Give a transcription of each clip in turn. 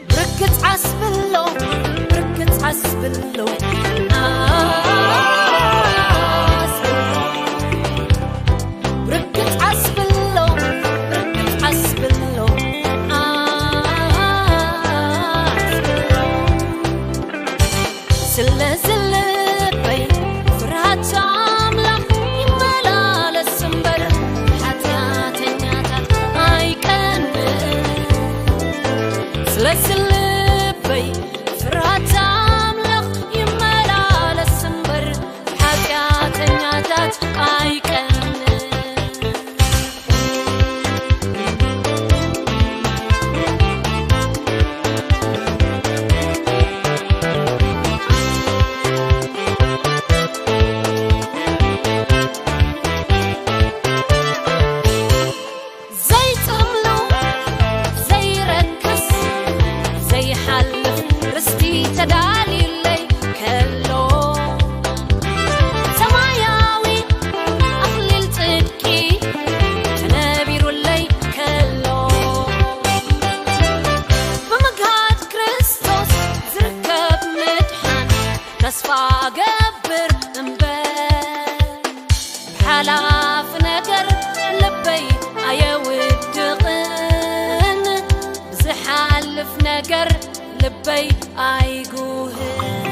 ብርግጽ ዓስብሎ፣ ብርግጽ ዓስብሎ፣ ዓስብሎ። ብርግጽ ዓስብሎ፣ ብርግጽ ዓስብሎ፣ ዓስብሎ። ስለዚ ልበይ ፍርሃት ኣምላኽ ይመላለስ እምበር፣ ሓጢኣተኛታት ኣይቀንእ። ስለዚ ልበይ ፍርሃት ኣምላኽ ይመላለስ እምበር፣ ሓጢኣተኛታት ኣይቀንእ። ዘይጥምሉ፣ ዘይረክስ፣ ዘይሓልፍ ርስቲ ተዳልዩለይ ከሎ፣ ሰማያዊ ኣኽሊል ጽድቂ ተነቢሩለይ ከሎ፣ ብምግሃድ ክርስቶስ ዝርከብ ምድሓን ተስፋ ገብር እምበር፣ ብሓላፍ ነገር ልበይ ኣየውድቕን፣ ብዝሓልፍ ነገር ልበይ ኣይጉህን።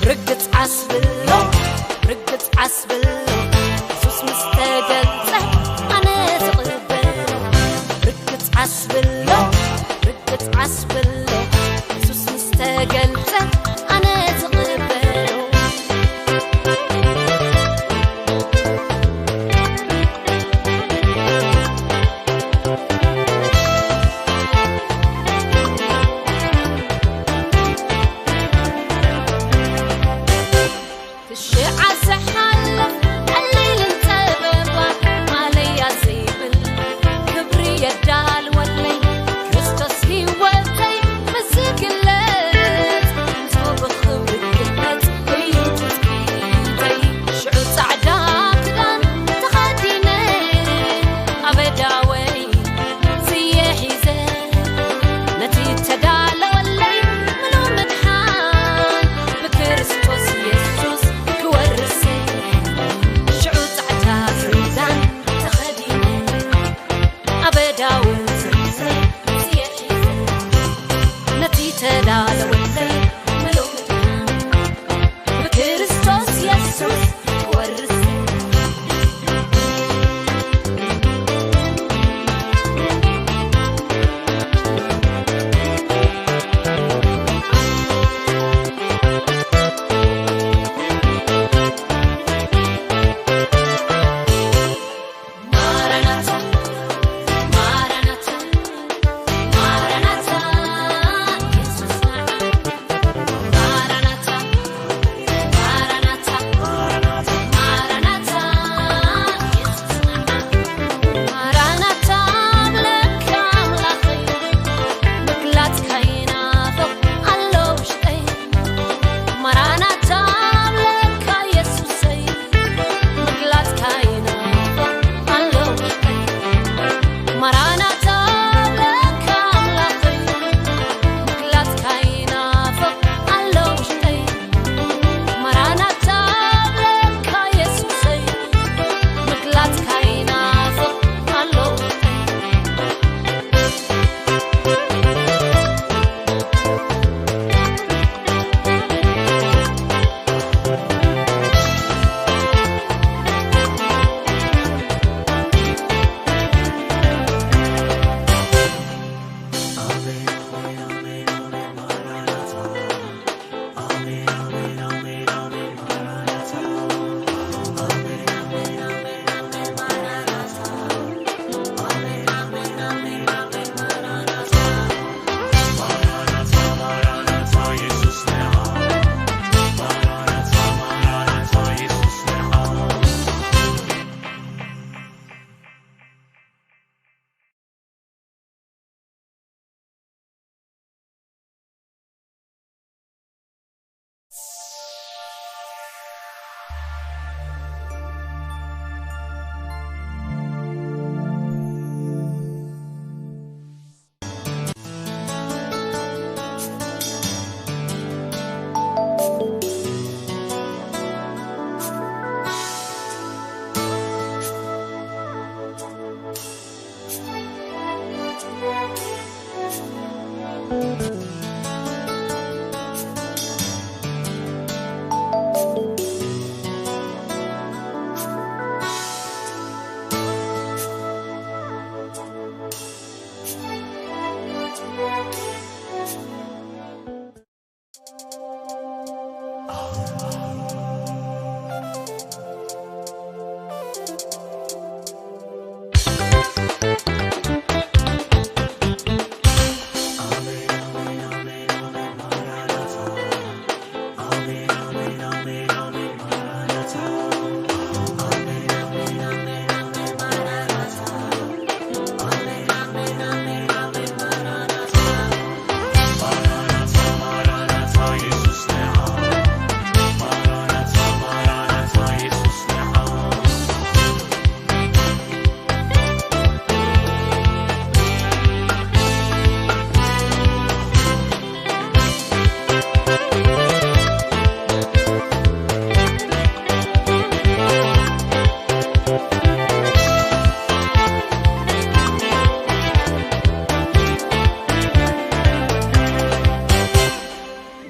ርግጽ ዓስብሎ፣ ርግጽ ዓስብሎ፣ የሱስ ምስ ተገልጸ ኣነ ዝቕበሎ። ርግጽ ዓስብሎ፣ ርግጽ ዓስብሎ፣ የሱስ ምስ ተገልጸ ኣነ ዝቕበሎ። ትሽዓ ዝሓልፍ ቀሊልን ጸበባ ማለያ ዘይብል ክብሪ የዳልወለይ ክርስቶስ ህይወተይ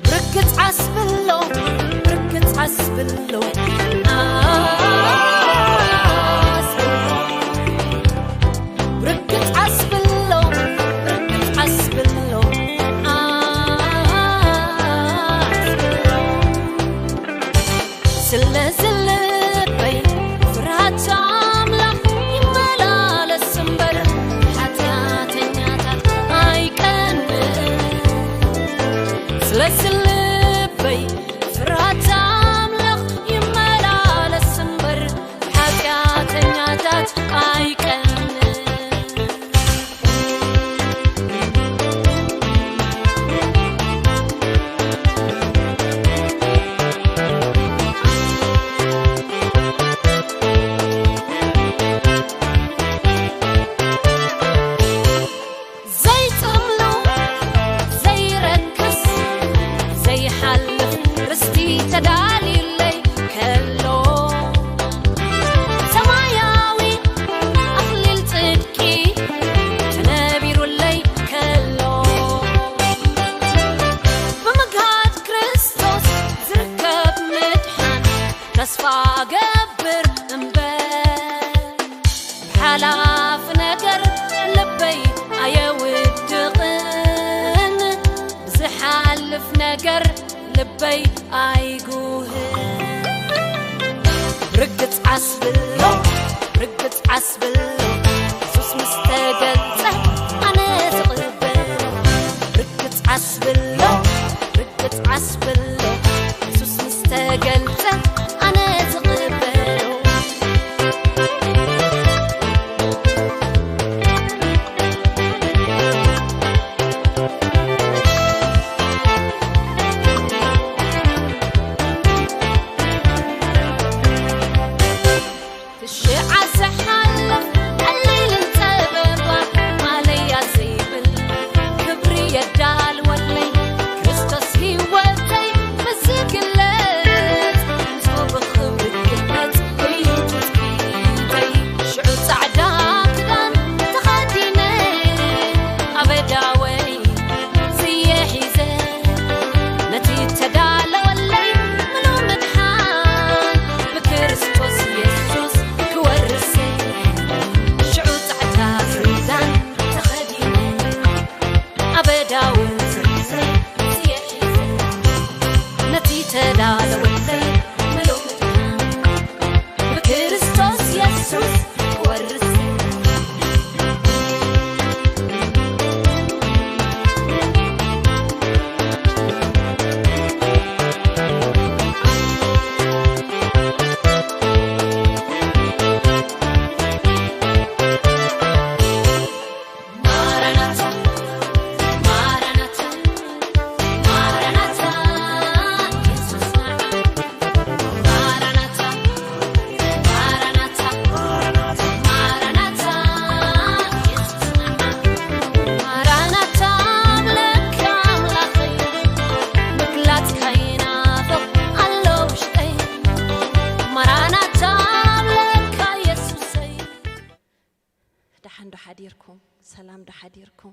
ብርግጽ ዓስብሎ፣ ብርግጽ ዓስብሎ፣ ዓስብሎ። ብርግጽ ዓስብሎ፣ ብርግጽ ዓስብሎ፣ ዓስብሎ። ስለዚ ልበይ ፍርሃት ኣምላኽ ይመላለስ እምበር፣ ሓጢኣተኛታት ኣይቀንእ። ስለዚ ልበይ ፍርሃት ኣምላኽ ይመላለስ እምበር፣ ሓጢኣተኛታት ኣይቀንእ። ዘይጽምሉ፣ ዘይረክስ፣ ዘይሓልፍ ርስቲ ተዳልዩለይ ከሎ፣ ሰማያዊ ኣኽሊል ጽድቂ ተነቢሩለይ ከሎ፣ ብምግሃድ ክርስቶስ ዝርከብ ምድሓን ተስፋ ገብር እምበር፣ ብሓላፍ ነገር ልበይ ኣየውድቕን፣ ብዝሓልፍ ነገር ልበይ ኣይጉህን። ርግጽ ዓስብሎ፣ ርግጽ ዓስብሎ፣ የሱስ ምስ ተገልጸ ኣነ ዝቕበሎ። ርግጽ ዓስብሎ፣ ርግጽ ዓስብሎ፣ የሱስ ምስ ተገልጸ ኣነ ዝቕበሎ። ትሽዓ ዝሓልፍ ቀሊልን ጸበባ ማለያ ዘይብል ክብሪ የዳልወለይ። ክርስቶስ ህይወተይ ምስ ዝግለጽ፣ ምስኡ ብኽብሪ ክግለጽ እዩ ትጽቢተይ። ሽዑ ጻዕዳ ክዳን ተኸዲነ፣ ኣበዳወይ ስየ ሒዘ፣ ነቲ ተዳለወለይ ምሉእ ምድሓን ብክርስቶስ የሱስ ክወርስ። ሽዑ ጻዕዳ ክዳን ተኸዲነ፣ ኣበዳውን ስየ ሒዘ፣ ነቲ ተዳለወለይ ምሉእ ምድሓን ብክርስቶስ የሱስ ክወርስ። ማራናታ፣ ማራናታ፣ ማራናታ፣ የሱስ መዓት። ማራናታ፣ ማራናታ፣ ማራናታ፣ የሱስ መዓት። ማራናታ፣ ብለካ ኣምላኸይ፣ ምግላጽካ ይናፍቕ ኣሎ ውሽጠይ። ማራናታ፣ ብለካ የሱሰይ። ደሓን ዶ ሓዲርኩም? ሰላም ዶ ሓዲርኩም?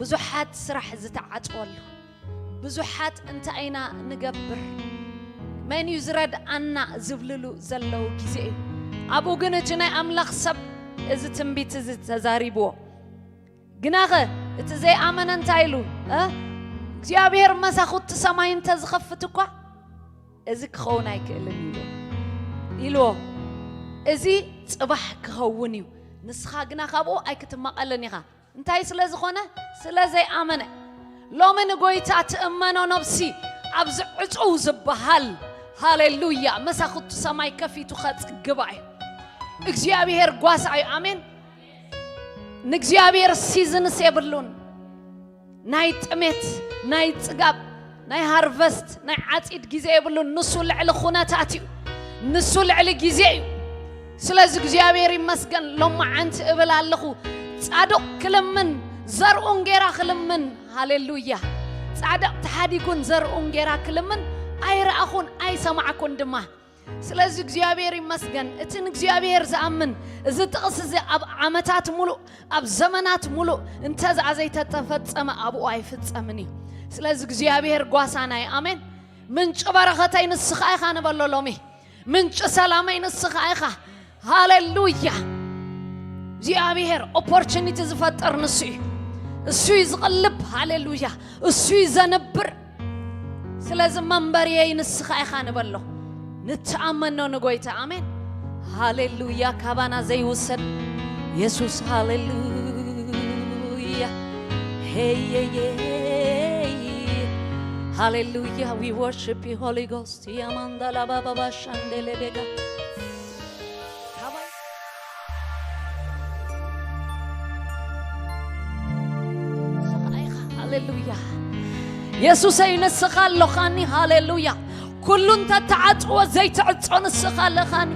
ብዙሓት ስራሕ ዝተዓጽወሉ፣ ብዙሓት እንታይ ኢና ንገብር፣ መን እዩ ዝረድኣና ዝብልሉ ዘለዉ ግዜ እዩ። ኣብኡ ግን እቲ ናይ ኣምላኽ ሰብ እዚ ትንቢት እዚ ተዛሪብዎ። ግናኸ እቲ ዘይኣመነ እንታይ ኢሉ? እ እግዚኣብሔር መሳኹቲ ሰማይ እንተዝኸፍት እኳ እዚ ክኸውን ኣይክእልን ኢሉ ኢልዎ። እዚ ጽባሕ ክኸውን እዩ፣ ንስኻ ግና ካብኡ ኣይክትማቐልን ኢኻ። እንታይ ስለ ዝኾነ? ስለ ዘይኣመነ። ሎሚ ንጎይታ ትእመኖ ነብሲ ኣብዚ ዕጹው ዝበሃል፣ ሃሌሉያ፣ መሳኹቲ ሰማይ ከፊቱ ከጽግባ እዩ። እግዚኣብሔር ጓሳ እዩ። ኣሜን። ንእግዚኣብሔር ሲዝንስ የብሉን። ናይ ጥሜት፣ ናይ ጽጋብ፣ ናይ ሃርቨስት፣ ናይ ዓጺድ ግዜ የብሉን። ንሱ ልዕሊ ኩነታት እዩ። ንሱ ልዕሊ ግዜ እዩ። ስለዚ እግዚኣብሔር ይመስገን። ሎማዓንቲ እብል ኣለኹ፣ ጻድቕ ክልምን፣ ዘርኡን ጌራ ክልምን። ሃሌሉያ። ጻድቕ ተሓዲጉን ዘርኡን ጌራ ክልምን ኣይረኣኹን፣ ኣይሰማዕኩን ድማ። ስለዚ እግዚኣብሔር ይመስገን። እቲ ንእግዚኣብሔር ዝኣምን፣ እዚ ጥቕሲ እዚ ኣብ ዓመታት ሙሉእ፣ ኣብ ዘመናት ሙሉእ እንተ ዝኣ ዘይተተፈጸመ ኣብኡ ኣይፍጸምን እዩ። ስለዚ እግዚኣብሔር ጓሳና እዩ። ኣሜን። ምንጪ በረኸተይ ንስኻ ኢኻ ንበሎ ሎሚ። ምንጪ ሰላመይ ንስኻ ኢኻ። ሃሌሉያ። እግዚኣብሔር ኦፖርቹኒቲ ዝፈጥር ንሱ እዩ። እሱ እዩ ዝቕልብ። ሃሌሉያ። እሱ እዩ ዘንብር። ስለዚ መንበርየይ ንስኻ ኢኻ ንበሎ። ንተኣመኖ ንጎይታ። ኣሜን። ሃሌሉያ። ካባና ዘይውሰድ የሱስ። ሃሌሉያ። ሄየየ። ሃሌሉያ። We worship you, Holy Ghost. ያማንዳላ ባባባ ሻንዴሌ ቤጋ። ሃሌሉያ። የሱሰይ ንስኻ ኣለኻኒ። ሃሌሉያ። ኩሉ እንተተዓጽወ ዘይትዕጾ ንስኻ ኣለኻኒ።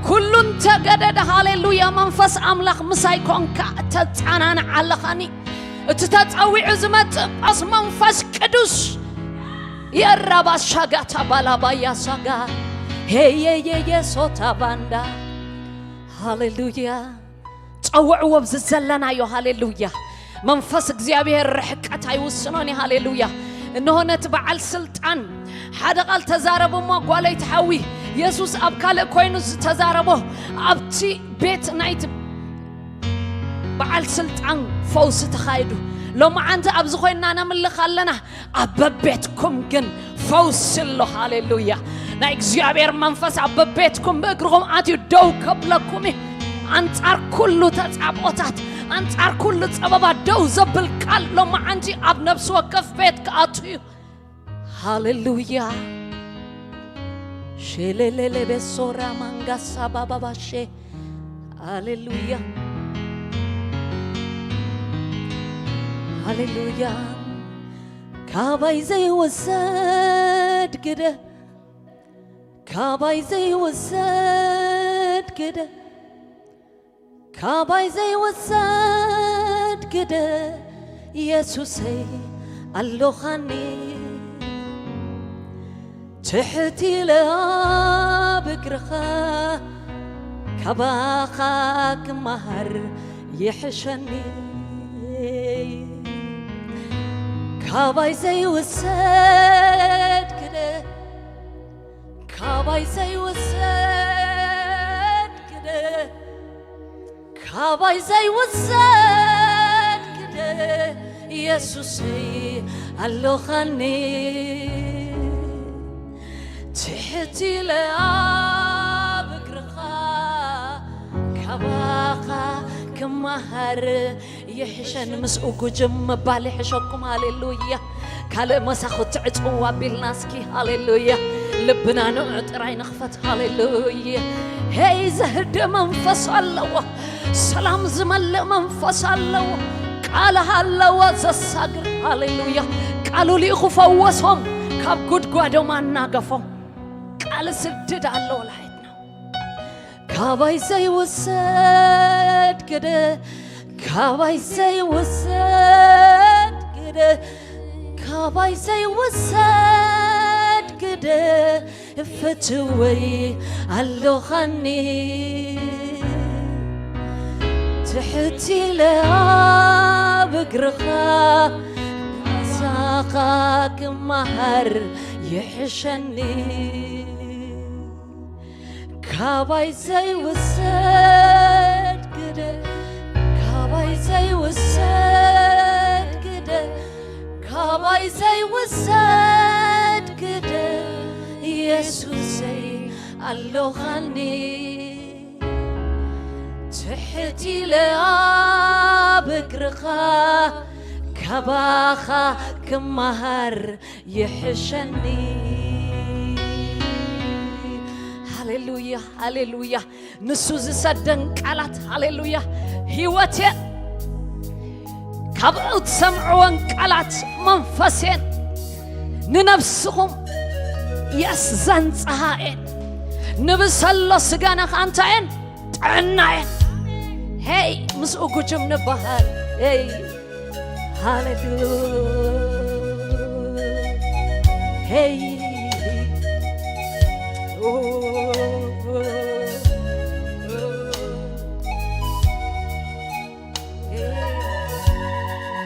ኩሉ እንተገደደ፣ ሃሌሉያ፣ መንፈስ ኣምላኽ ምሳይ ኮንካ ተጸናንዓ ኣለኻኒ። እቲ ተጸዊዑ ዝመጽእ ጳስ መንፈስ ቅዱስ የራባ ሻጋታ ባላባያ ሳጋ ሄየየየ ሶታ ባንዳ። ሃሌሉያ። ጸውዕዎ ኣብዚ ዘለናዮ። ሃሌሉያ። መንፈስ እግዚኣብሔር ርሕቀት ኣይውስኖን እዩ። ሃሌሉያ። እንሆ ነቲ በዓል ስልጣን ሓደ ቃል ተዛረቡ እሞ፣ ጓለይ ትሓዊ፣ የሱስ ኣብ ካልእ ኮይኑ ዝተዛረቦ ኣብቲ ቤት ናይቲ በዓል ስልጣን ፈውሲ ተኻይዱ። ሎማዓንቲ ኣብዚ ኮይንና ነምልኽ ኣለና። ኣብ በቤትኩም ግን ፈውሲ ኣሎ። ሃሌሉያ። ናይ እግዚኣብሔር መንፈስ ኣብ በቤትኩም ብእግርኹም ኣትዩ ደው ከብለኩም እዩ። ኣንጻር ኩሉ ተጻብኦታት፣ ኣንጻር ኩሉ ጸበባት ደው ዘብል ቃል ሎማዓንቲ ኣብ ነፍሲ ወከፍ ቤት ክኣቱ እዩ። ሃሌሉያ። ሼሌሌሌ ቤሶራ ማንጋሳ ባባባሼ። ሃሌሉያ። ሃሌሉያ። ካባይ ዘይወሰድ ግደ፣ ካባይ ዘይወሰድ ግደ፣ ካባይ ዘይወሰድ ግደ፣ የሱሰይ ኣሎኻኒ። ትሕት ኢለ ኣብ እግርኻ ካባኻ ክመሃር ይሕሸኒ። ካባይ ዘይውሰድ ግደ፣ ካባይ ዘይውሰድ ግደ፣ ካባይ ዘይውሰድ ግደ፣ የሱሰይ ኣሎኻኒ። ትሕት ኢለ ኣብ እግርኻ ካባኻ ክመሃር ይሕሸን። ምስኡ ጉጅም ምባል ይሕሸኩም። ሃሌሉያ። ካልእ መሳኹቲ ዕጽው ኣቢልና እስኪ። ሃሌሉያ። ልብና ንዑ ጥራይ ንኽፈት። ሃሌሉያ። ሄይ፣ ዘህድእ መንፈስ ኣለዎ። ሰላም ዝመልእ መንፈስ ኣለዎ። ቃል ኣለዎ ዘሳግር። ሃሌሉያ። ቃሉ ልኢኹ ፈወሶም፣ ካብ ጉድጓዶም ኣናገፎም። ቃል ስድድ ኣለዎ ላይት ነው። ካባይ ዘይውሰድ ግደ፣ ካባይ ዘይውሰድ ግደ፣ ካባይ ዘይውሰድ ግደ፣ ፍትወይ ኣሎኻኒ። ትሕት ኢለ ኣብ እግርኻ ምሳኻ ክመሃር ይሕሸኒ። ካባይ ዘይውሰድ ግደ፣ ካባይ ዘይውሰድ ግደ፣ ካባይ ዘይውሰድ ግደ፣ ኢየሱሰይ ኣሎኻኒ። ትሕት ኢለ ኣብ እግርኻ ካባኻ ክመሃር ይሕሸኒ። ሃሌሉያ፣ ሃሌሉያ። ንሱ ዝሰደን ቃላት፣ ሃሌሉያ፣ ህይወቴን ካብ እትሰምዕወን ቃላት መንፈሴን ንነብስኹም የስ ዘንጽሃ እየን። ንብሰሎ ስጋና ከኣ እንታይ እየን? ጥዕና እየን። ሄይ ምስኡ ጉጅም ንበሃል። ሄይ ሃሌሉያ። ሄይ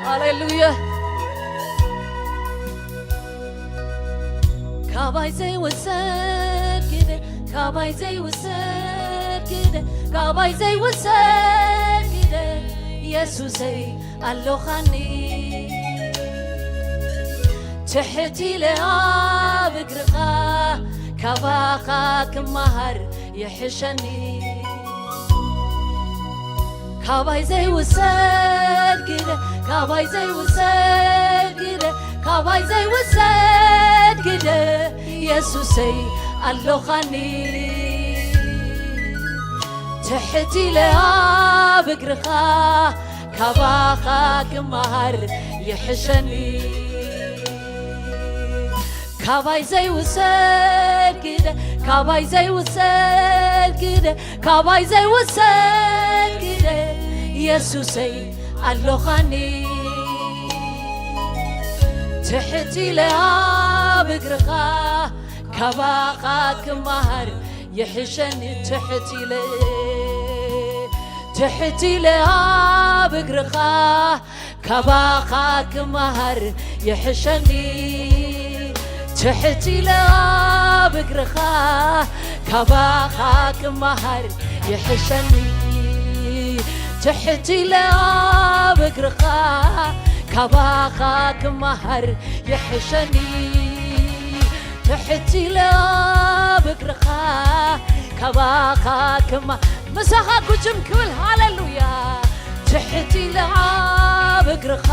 ሃሌሉያ። ካባይ ዘይውሰድ ግደ፣ ካባይ ዘይውሰድ ግደ፣ ካባይ ዘይውሰድ ግደ፣ ኢየሱሰይ ኣሎኻኒ። ትሕት ኢለ ኣብ እግርኻ ካባኻ ክመሃር ይሕሸኒ። ካባይ ዘይውሰድ ግደ፣ ካባይ ዘይውሰድ ግደ፣ ካባይ ዘይውሰድ ግደ፣ ኢየሱሰይ ኣሎኻኒ። ትሕት ኢለ ኣብ እግርኻ ካባኻ ክመሃር ይሕሸኒ። ካባይ ዘይውሰድ ግደ፣ ካባይ ዘይውሰድ ግደ፣ ካባይ ዘይውሰድ ግደ፣ ኢየሱሰይ ኣሎኻኒ። ትሕት ኢለ ኣብ እግርኻ ካባኻ ክመሃር ይሕሸኒ። ትሕት ኢለ፣ ትሕት ኢለ ኣብ እግርኻ ካባኻ ክመሃር ይሕሸኒ። ትሕት ኢለ ኣብ እግርኻ ካባኻ ክመሃር ይሕሸኒ። ትሕት ኢለ ኣብ እግርኻ ካባኻ ክመሃር ይሕሸኒ። ትሕት ኢለ ኣብ እግርኻ ካባኻ ክማ ምሳኻ ጉጅም ክብል። ሃሌሉያ። ትሕት ኢለ ኣብ እግርኻ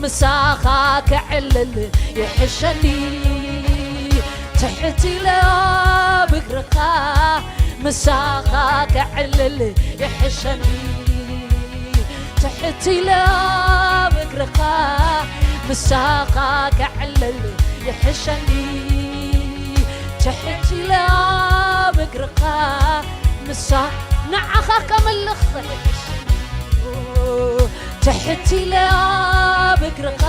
ምሳኻ ክዕልል ይሕሸኒ። ትሕት ኢለ ኣብ እግርኻ ምሳኻ ክዕልል ይሕሸኒ። ትሕት ኢለ ኣብ እግርኻ ምሳኻ ክዕልል ይሕሸኒ። ትሕት ኢለ ኣብ እግርኻ ምሳ ንዓኻ ከምልኽ። ትሕት ኢለ ኣብ እግርኻ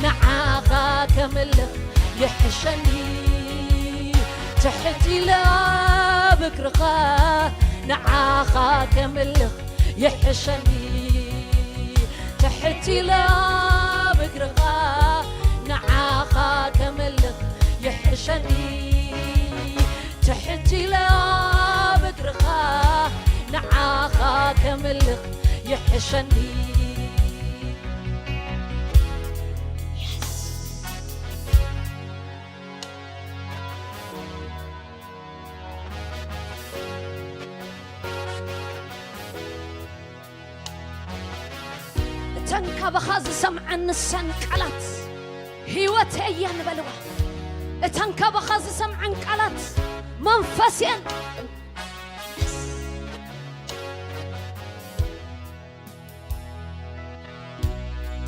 ንዓኻ ከምልኽ ይሕሸኒ። ትሕት ኢለ ኣብ እግርኻ ንዓኻ ከምልኽ ይሕሸኒ። ትሕት ኢለ ኣብ እግርኻ ንዓኻ ከምልኽ ይሕሸኒ። ትሕት ኢለ ኣብ እግርኻ ንዓኻ ከምልኽ ይሕሸኒ። እተን ካባኻ ዝሰምዐን ንሰን ቃላት ህይወተይ እየን በልዋ። እተን ካባኻ ዝሰምዐን ቃላት መንፈስ እየን።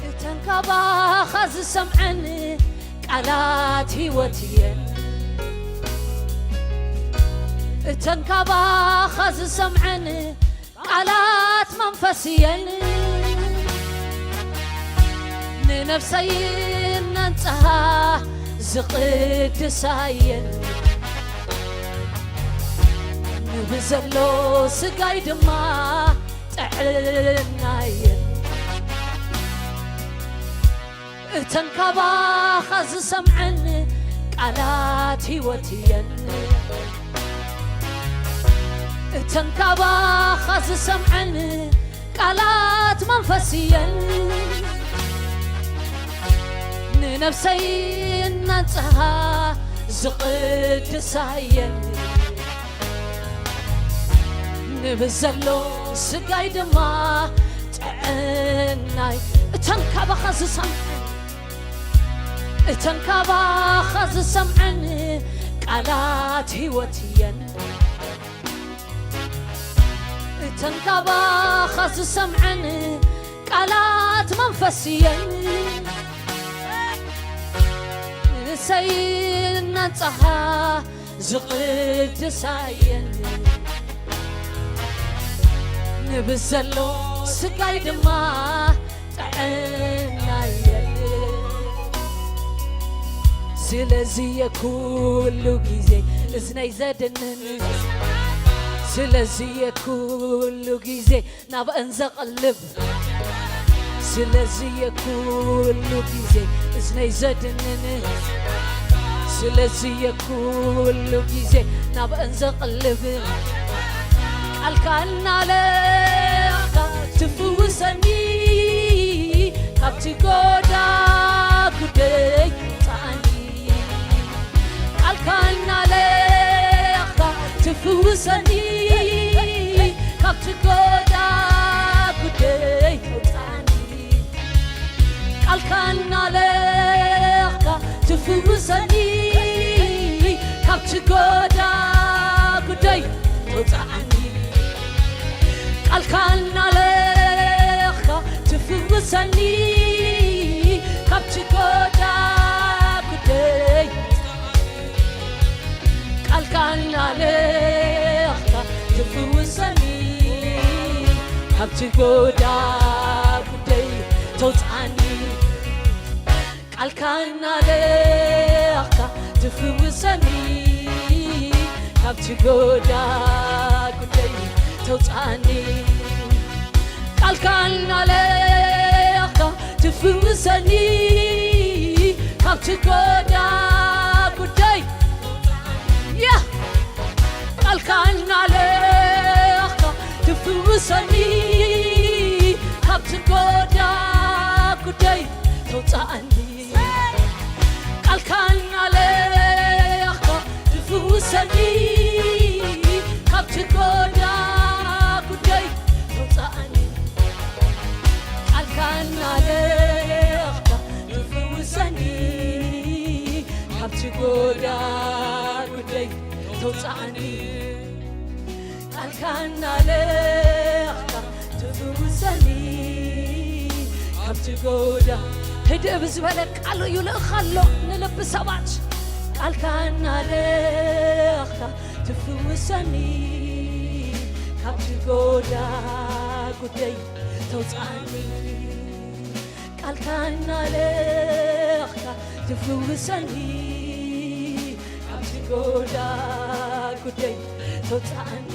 እተን ካባኻ ዝሰምዐን ቃላት ህይወት እየን። እተን ካባኻ ዝሰምዐን ቃላት መንፈስ እየን። ንነፍሰይ ነንጽሃ ዝቕድሳ እየን። ንብዘሎ ስጋይ ድማ ጥዕና እየን። እተን ካባኻ ዝሰምዐን ቃላት ህይወት እየን። እተን ካባኻ ዝሰምዐን ቃላት መንፈስ እየን። ንነፍሰይ እናንጽሃ ዝቕድሳ እየን። ንብዘሎ ስጋይ ድማ ጥዕናይ። እተን ካባኻ ዝሰምዐን እተን ካባኻ ዝሰምዐን ቃላት ህይወት እየን። እተን ካባኻ ዝሰምዐን ቃላት መንፈስ እየን። ንሰይ እናንጻሃ ዝቕድሳ እየን። ንብዘሎ ስጋይ ድማ ጥዕና እየን። ስለዚ የኩሉ ግዜ እዝነይ ዘድንን፣ ስለዚ የኩሉ ግዜ ናብአን ዘቕልብ፣ ስለዚ የኩሉ ግዜ እዝነይ ዘድንን፣ ስለዚ የኩሉ ግዜ ናብአን ዘቕልብ። ቃልካ እናለኻ ትፍውሰኒ፣ ካብቲ ጎዳ ጉደይ ጻኒ። ቃልካ እናለኻ ትፍውሰኒ፣ ካብቲ ጎዳ ጉደይ ተውጻኒ። ቃልካ እናለኻ ትፍውሰኒ፣ ካብቲ ጎዳ ጉደይ ተውጻኒ። ቃልካ እናለኻ ትፍውሰኒ፣ ካብቲ ጎዳ ጉደይ። ቃልካ እናለኻ ትፍውሰኒ፣ ካብቲ ጎዳ ጉደይ ተውጻኒ። ቃልካ እናለኻ ትፍውሰኒ፣ ካብቲ ጎዳ ጉደይ ተውጻኒ። ቃልካ እናለኻ ትፍውሰኒ፣ ካብቲ ጎዳ ጉደይ። ያ ቃልካ እናለኻ ትፍውሰኒ፣ ካብቲ ጎዳ ጉደይ ተውጻኒ። ቃልካ እናለኻ ትፍውሰኒ፣ ካብቲ ጎዳ ጉደይ ተውጻኒ። ቃልካ እናለኻ ትፍውሰኒ፣ ካብቲ ጎዳ ጉደይ ተውጻኒ። ቃልካ እናለኻ ትፍውሰኒ፣ ካብቲ ጎዳ ህድእ ብዝበለ ቃሉ ይልእኽ ኣሎ ንልቢ ሰባት። ቃልካ እናለኻ ትፍውሰኒ፣ ካብቲ ጎዳ ጉደይ ተውጻኒ። ቃልካ እናለኻ ትፍውሰኒ፣ ካብቲ ጎዳ ጉደይ ተውጻኒ።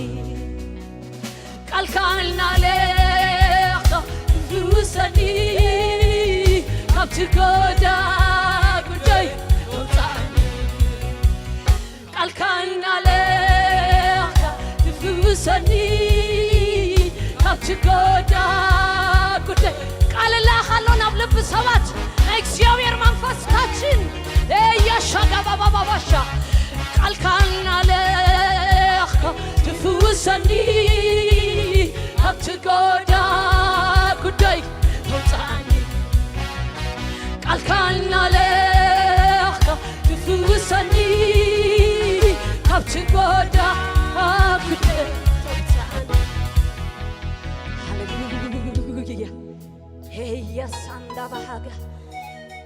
ቃልካ እናለኻ ትፍውሰኒ፣ ካብቲ ጎዳ ጉደይ ተውጻኒ። ቃልካ እናለኻ ትፍውሰኒ፣ ካብቲ ጎዳ ጉደይ። ቃል እለኣኽ ኣሎ ናብ ልቢ ሰባት፣ ናይ እግዚኣብሔር መንፈስ ታችን። ኤያሻ ጋባባባባሻ። ቃልካ እናለኻ ትፍውሰኒ፣ ካብቲ ጎዳ ጉደይ ተውጻኒ። ቃልካ እናለኻ ትፍውሰኒ፣ ካብቲ ጎዳ ጉደይ ተውጻኒ። ሃሌሉያ። ሄየ ሳንዳ ባሃጋ።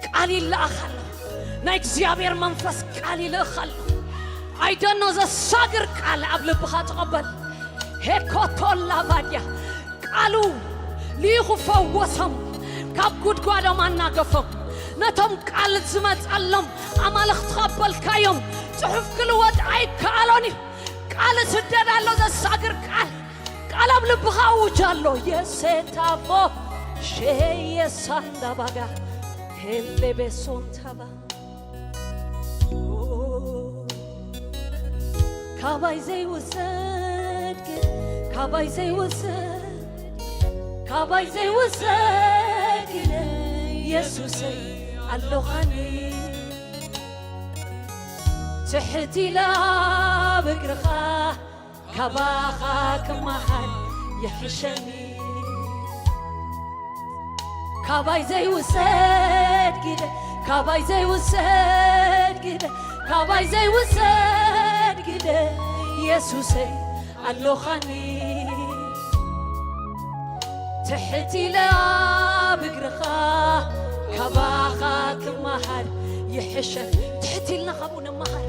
ቃል ይለኣኽ ኣሎ። ናይ እግዚኣብሔር መንፈስ ቃል ይልእኽ ኣሎ። ኣይደኖ ዘሳግር ቃል ኣብ ልብኻ ተቐበል። ሄኮቶላ ባድያ። ቃሉ ልኢኹ ፈወሶም፣ ካብ ጉድጓዶም ኣናገፎም። ነቶም ቃል ዝመጸሎም ኣማልኽትኻ በልካዮም። ጽሑፍ ክልወጥ ኣይከኣሎን እዩ። ቃል ስደድ ኣሎ፣ ዘሳግር ቃል። ቃል ኣብ ልብኻ ኣውጅ ኣሎ። የሴታፎ ሼየሳንዳባጋ ሄሌቤሶን ታባ ካባይ ዘይውሰድ ግን፣ ካባይ ዘይውሰድ፣ ካባይ ዘይውሰድ ግን፣ ኢየሱሰይ ኣሎኻኒ። ትሕት ኢለ ኣብ እግርኻ ካባኻ ክመሃር ይሕሸኒ። ካባይ ዘይውሰድ ግደ፣ ካባይ ዘይውሰድ ግደ፣ ካባይ ዘይውሰድ ግደ፣ ኢየሱሰይ ኣሎኻኒ። ትሕት ኢለ ኣብ እግርኻ ካባኻ ክመሃር ይሕሸኒ። ትሕት ኢልና ካብኡ ንመሃር።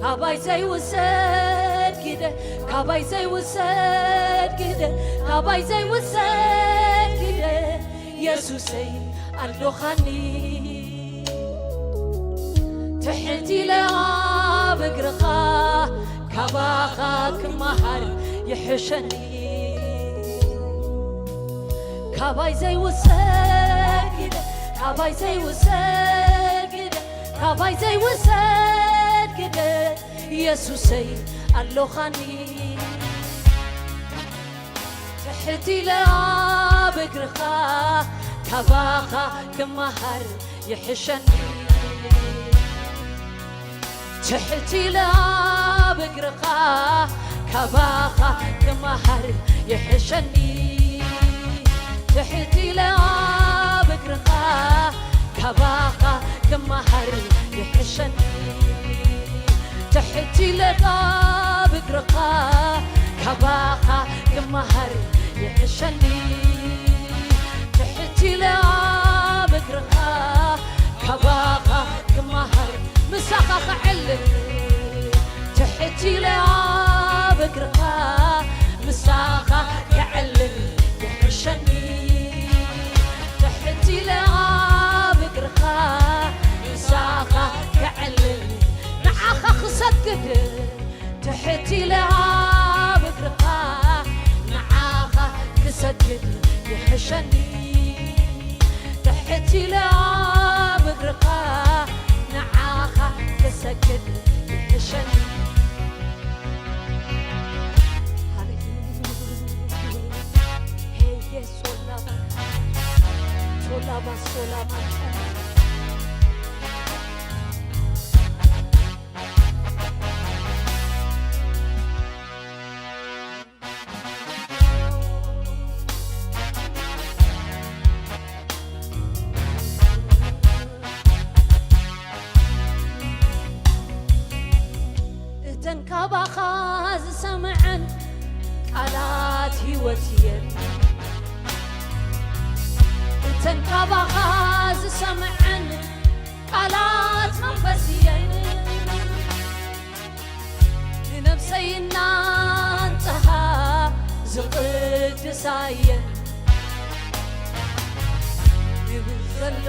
ካባይ ዘይውሰድ ግደ፣ ካባይ ዘይውሰድ ግደ፣ ካባይ ዘይውሰድ ግደ፣ ኢየሱሰይ ኣሎኻኒ። ትሕት ኢለ ኣብ እግርኻ ካባኻ ክመሃር ይሕሸኒ። ካባይ ዘይውሰድ ግደ፣ ካባይ ዘይውሰድ ግደ፣ ካባይ ዘይውሰድ ግደ፣ ኢየሱሰይ ኣሎኻኒ። ትሕት ኢለ ኣብ እግርኻ ካባኻ ክመሃር ይሕሸኒ። ትሕት ኢለ ኣብ እግርኻ ካባኻ ክመሃር ይሕሸኒ። ትሕት ኢለ ኣብ እግርኻ ካባኻ ክመሃር ይሕሸኒ። ትሕት ኢለ ኣብ እግርኻ ካባኻ ክመሃር ይሕሸኒ። ትሕት ኢለ ኣብ እግርኻ ካባኻ ክመሃር ምሳኻ ክዕልል። ትሕት ኢለ ኣብ እግርኻ ምሳኻ ክዕልል ይሕሸኒ። ትሕት ኢለ ኣብ እግርኻ ምሳኻ ክዕልል ንዓኻ ክሰግድ። ትሕት ኢለ ኣብ እግርኻ ንዓኻ ክሰግድ ይሕሸኒ። ትሕት ኢለ ኣብ እግርኻ ንዓኻ ክሰግድ ይሕሸኒ። ሃሌሉያ። ሄየ ሶላባ ሶላባ ሶላባ እተን ካባኻ ዝሰምዐን ቃላት ህይወት እየን። እተን ካባኻ ዝሰምዐን ቃላት መንፈስ እየን። ንነብሰይ እናንጽሃ ዝቕድሳ እየን። ንብል ዘሎ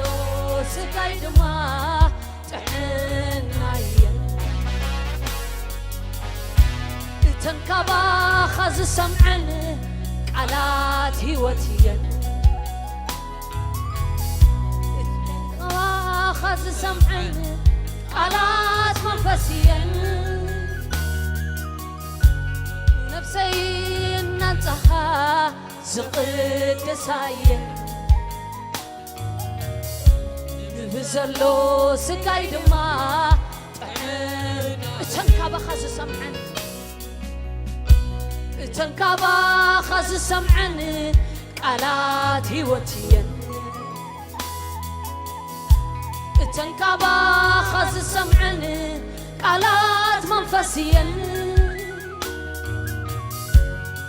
ስጋይ ድማ ጥዕና እየን። እተን ካባኻ ዝሰምዐን ቃላት ህይወት እየን። እተን ካባኻ ዝሰምዐን ቃላት መንፈስ እየን። ነብሰይ እናንጻኻ ዝቕድሳ እየን። ንብዘሎ ስጋይ ድማ ጥዕም እተን ካባኻ ዝሰምዐን እተን ካባኻ ዝሰምዐን ቃላት ህይወት እየን። እተን ካባኻ ዝሰምዐን ቃላት መንፈስ እየን።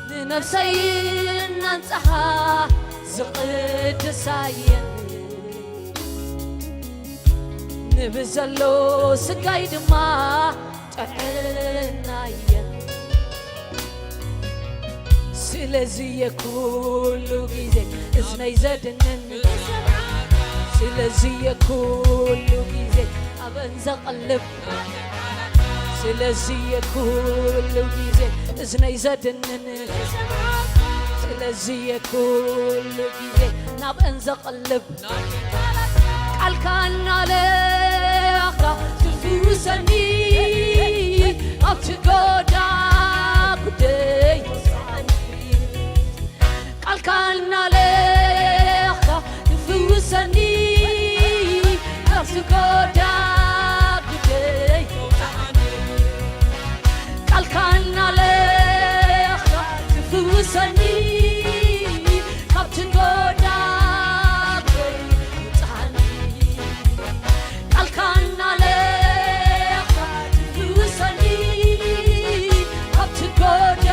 ንነብሰይ እናንጽሃ ዝቕድሳ እየን። ንብዘሎ ስጋይ ድማ ጥዕና እየን። ስለዚ የኩሉ ግዜ እዝነይ ዘድንን፣ ስለዚ የኩሉ ግዜ ኣበን ዘቐልብ፣ ስለዚ የኩሉ ግዜ እዝነይ ዘድንን፣ ስለዚ የኩሉ ግዜ ናብአን ዘቐልብ፣ ቃልካ እናለኣኽካ ትፍውሰኒ፣ ኣብቲ ጎዳ ጉደይ ቃልካ እናለኣኽካ ትፍውሰኒ፣ ኣብቲ ጎዳ ጉደይ ቃልካ እናለኣኽካ ትፍውሰኒ፣ ካብቲ ጎዳ ትውጽኣኒ። ቃልካ እናለኣኽካ ትፍውሰኒ፣ ካብቲ ጎዳ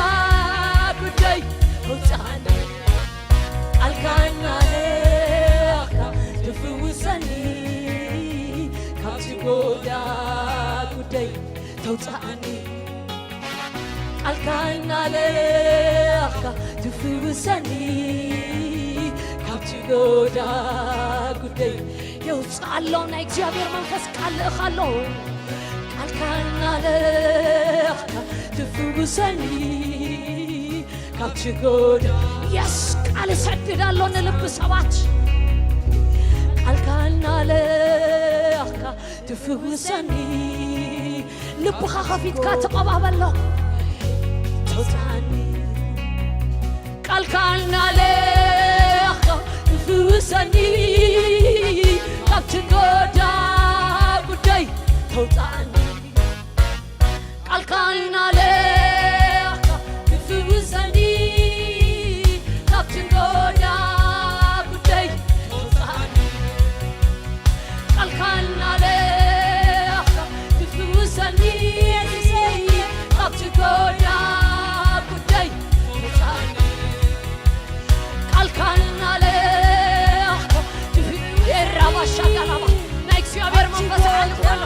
ጉደይ ትውጽኣኒ። ቃልካ እናለኣኽካ ትፍውሰኒ፣ ካብቲ ጎዳ ጉደይ ተውጽኣኒ። ቃልካ እናለኣኽካ ትፍውሰኒ፣ ካብቲ ጎዳ ጉደይ የውጽእ ኣሎ። ናይ እግዚኣብሔር መንፈስ ቃል ልእኽ ኣሎ። ቃልካ እናለኣኽካ ትፍውሰኒ፣ ካብቲ ጎዳ የስ ቃል እሰድድ ኣሎ ንልቢ ሰባት። ቃልካ እናለኣኽካ ትፍውሰኒ። ልብኻ ከፊትካ ተቐባበሎ። ተውጽኣኒ። ቃልካ እናለኣኽካ ትፍውሰኒ፣ ካብቲ ጎዳ ጉደይ ተውጽኣኒ። ቃልካ እናለኣኽካ ትፍውሰኒ፣ ካብቲ ጎዳ ጉደይ ተውጽኣኒ። ቃልካ እናለኣኽካ ትፍውሰኒ፣ ካብቲ ጎዳ ጉደይ ተውጽኣኒ። ቃልካ እናለኣኽካ ትፍ-፣ የራባሻ ጋላባ ናይ እግዚኣብሔር መንፈስ ሓልፍ ኣሎ።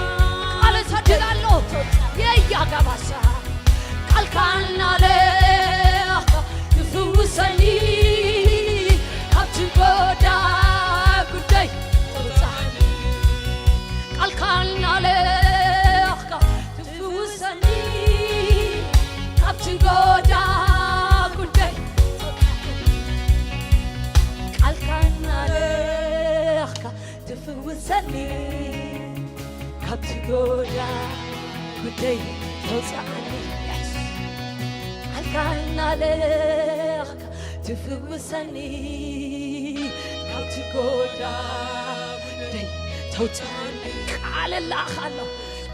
ቃል እሰድድ ኣሎ። የያ ጋባሳ ቃልካ እናለኣኽካ ትፍውሰኒ፣ ካብቲ ጎዳ ጉደይ ተውጽኣኒ። ቃልካ እናለኣኽካ ትፍውሰኒ፣ ካብቲ ጎዳ ጉደይ ቃልካ እናለኣኽካ ትፍውሰኒ፣ ካብቲ ጎዳ ጉደይ ተውጽኣኒ። የስ ቃልካ እናለኣኽካ ትፍውሰኒ፣ ካብቲ ጎዳ ጉደይ ተውጽኣኒ። ቃል እለኣኽ ኣሎ።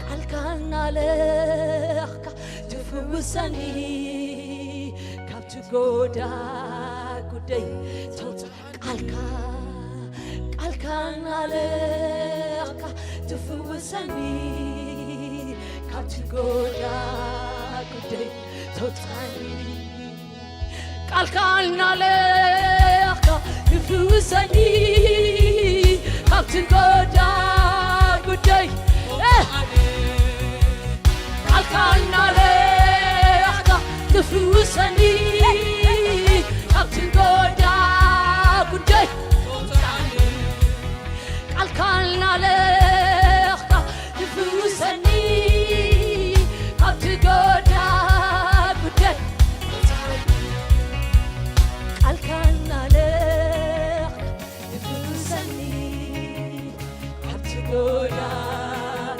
ቃልካ እናለኣኽካ ትፍውሰኒ፣ ካብቲ ጎዳ ጉደይ ተውጽ-፣ ቃልካ፣ ቃልካ እናለኣኽካ ትፍውሰኒ፣ ካብቲ ጎዳ ጉደይ ተውጽኣኒ። ቃልካ እናለኣኽካ ትፍውሰኒ፣ ካብቲ ጎዳ ጉደይ፣ እ፣ ቃልካ እናለኣኽካ ትፍውሰኒ፣ ካብቲ ጎዳ ጉደይ ቃልካ እናለኣኽካ ትፍውሰኒ፣ ካብቲ ጎዳ ጉደይ ቃልካ እናለኣኽካ ትፍውሰኒ፣ ካብቲ ጎዳ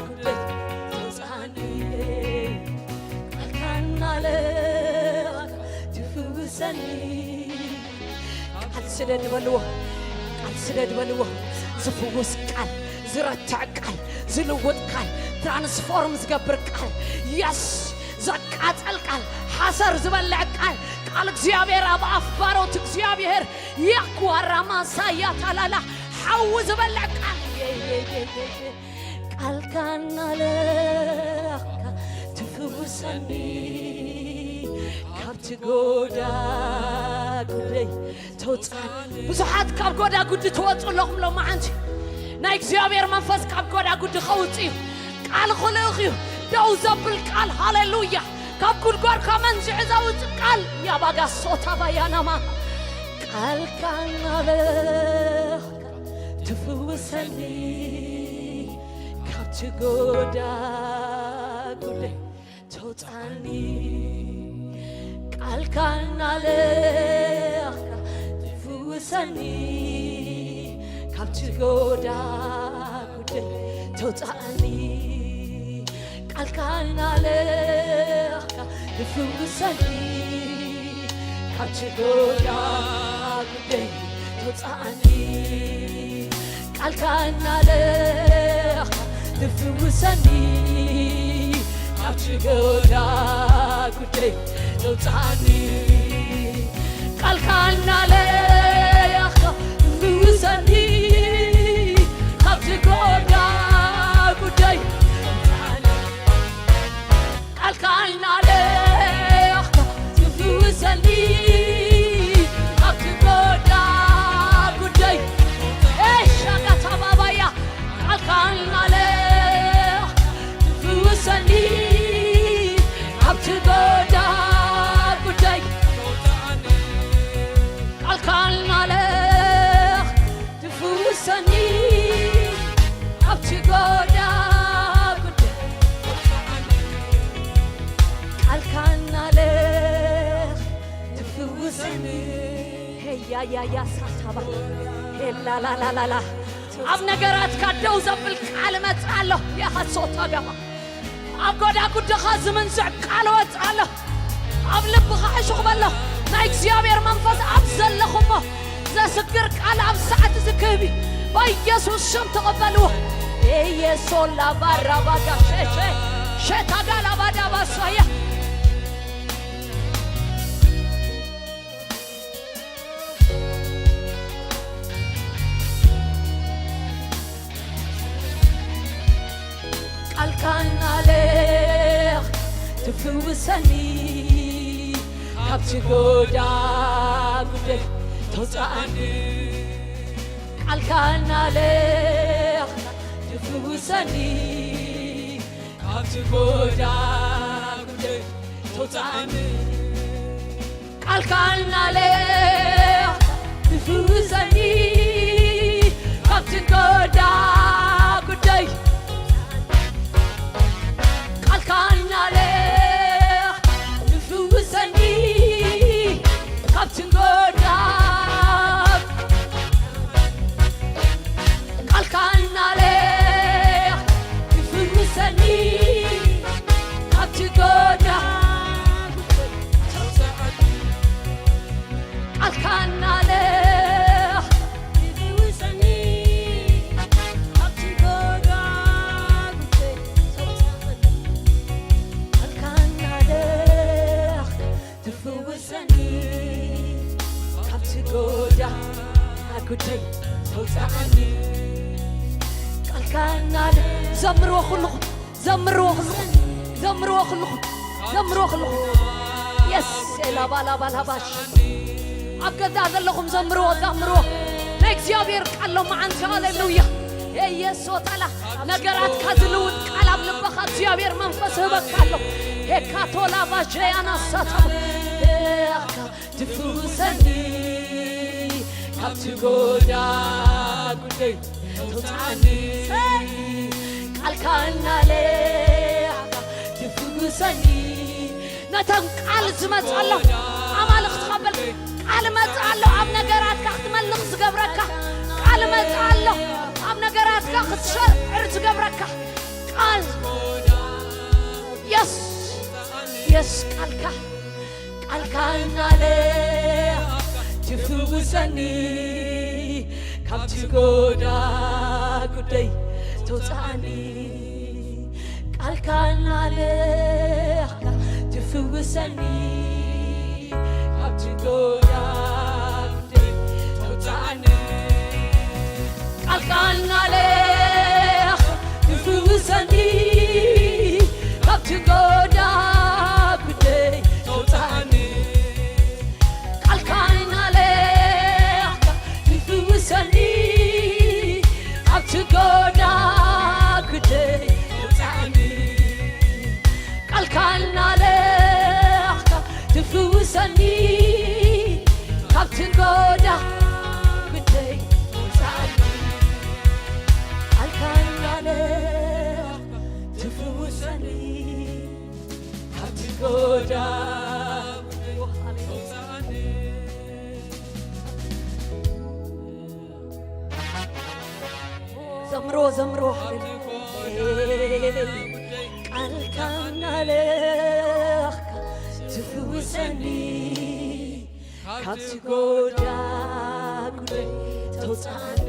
ጉደይ ተውጽኣኒ። ቃልካ እናለኣኽካ ትፍውሰኒ። ቃል ስደድ በልዎ፣ ቃል ስደድ በልዎ። ዝፍውስ ቃል፣ ዝረትዕ ቃል፣ ዝልውጥ ቃል፣ ትራንስፎርም ዝገብር ቃል፣ የስ ዘቃጸል ቃል፣ ሓሰር ዝበልዕ ቃል፣ ቃል እግዚኣብሔር ኣብ ኣፍ ባሮት እግዚኣብሔር ያኳራ ማሳያ ታላላ ሓዊ ዝበልዕ ቃል። ቃልካ እናለኣኽካ ትፍውሰኒ፣ ካብቲ ጎዳ ጉደይ ተውፅኣኒ። ብዙሓት ካብ ጎዳ ጉዲ ትወፁ ኣለኹም ሎማዓንቲ። ናይ እግዚኣብሔር መንፈስ ካብ ጎዳ ጉዲ ከውፅእ እዩ። ቃል ክልእኽ እዩ። ደው ዘብል ቃል፣ ሃሌሉያ። ካብ ጉድጓድካ መንዚዑ ዘውፅእ ቃል፣ ያባጋ ሶታ ባያናማ። ቃልካ እናለኣኽካ ትፍውሰኒ፣ ካብቲ ጎዳ ጉደይ ተውፅኣኒ። ቃልካ እናለኣኽካ ትፍውሰኒ፣ ካብ ትጎዳ ጉዳይ ተውፃእኒ፣ ቃልካ እናለኽካ ትፍውሰኒ። ካብ ትጎዳ ጉዳይ ተውፃእኒ፣ ቃልካ እናለኽካ ትፍውሰኒ። ካብ ትጎዳ ጉዳይ ተውፃእኒ፣ ቃልካ እናለኽካ ትፍውሰኒ። ካብ ትጎዳ ጉዳይ ቃልካ እናለኽካ ትፍውሰኒ። ካብ ትጎዳ ጉዳይ ኤሻ ካታባባያ ቃልካ እናለኽካ ትፍውሰኒ። ካብ ትጎዳ ጉዳይ ቃልካ እናለኽካ ትፍውሰኒ። ካብ ትጎዳ ጉዳይ ቃልካ እናለኽካ ትፍውሰኒ። ሄያያያ ሳታባ ሄላላላላላ ኣብ ነገራትካ ደው ዘብል ቃል እመጽእ ኣሎ። የኸሶታ ገባ ኣብ ጎዳ ጉድኻ ዝምንዝዕ ቃል እወጽእ ኣሎ። ኣብ ልብኻ ዕሹኽ በሎ። ናይ እግዚኣብሔር መንፈስ ኣብ ዘለኹሞ ዘስግር ቃል ኣብ ሰዓት እዚ ክህብ እዩ። በኢየሱስ ስም ተቐበልዎ። ኤየሶላ ባራባጋ ሸሸ ሸታጋላ ባዳባሳያ ቃልካ እናለኽ ትፍውሰኒ፣ ካብ ትጎዳ ጉዳይ ተውፅኣኒ። ቃልካ እናለኽ ትፍውሰኒ፣ ካብ ትጎዳ ጉዳይ ተውፅኣኒ። ቃልካ እናለኽ ትፍውሰኒ፣ ካብ ትጎዳ ጉዳይ ቃልካ እናለኽ ትፍውሰኒ፣ ካብ ትጎዳ ቃልካ እናለኽ ትፍውሰኒ፣ ካብ ትጎዳ ቃልካ እናለኽ ትፍውሰኒ፣ ካብ ትጎዳ ጉዳይ ተውፅኣኒ። ቃልካ እናለኽ ትፍውሰኒ፣ ካብ ትጎዳ ጉዳይ ተውፅኣኒ። ቃልካ እናለ ዘምርዎ ኩልኹም፣ ዘምርዎ ኩልኹም፣ ዘምርዎ ኩልኹም፣ ዘምርዎ ኩልኹም። የስ ኤላባላባላባሽ ኣብ ገዛ ዘለኹም ዘምርዎ፣ ዘምርዎ። ናይ እግዚኣብሔር ቃል ሎማዓንቲ ሃሌሉያ። የየሶታላ ነገራትካ ዝልውጥ ቃል ኣብ ልብኻ እግዚኣብሔር መንፈስ ህበካ ኣሎ። ሄካቶላ ባጀያና ሳታ ትፍውሰኒ፣ ካብ ትጎዳ ጉዳይ ተውፅኣኒ። ቃልካ እናለኻ ትፍውሰኒ። ነተን ቃል ዝመፅኣሎ ኣማልኽቲ ከበል ቃል መፅኣሎ ኣብ ነገራትካ ክትመልኽ ዝገብረካ ቃል መፅኣሎ ኣብ ነገራትካ ክትሸርዕር ዝገብረካ ቃል የስ የስ ቃልካ ቃልካ እናለ ትፍውሰኒ ካብ ትጎዳ ጉዳይ ተውፅኣኒ። ቃልካ እናለኻ ትፍውሰኒ ካብ ትጎዳ ጉዳይ ተውፅኣኒ። ቃልካ እናለኻ ትፍውሰኒ ካብ ትጎዳ ጉዳይ ተውፅኣኒ። ቃልካ እናለኻ ትፍውሰኒ ካብ ትጎዳ ጉዳይ ተውፅኣኒ። ቃልካ እናለኻ ትፍውሰኒ ካብ ትጎዳ ጉዳይ ተውፅኣኒ። ቃልካ እናለኻ ትፍውሰኒ ካብ ትጎዳ ጉዳይ ተውፅኣኒ። ዘምሮ ዘምሮ ሃሌሉያ። ቃልካ እናለኽካ ትፍውሰኒ፣ ካብቲ ጎዳጉደይ ተውፅኣኒ።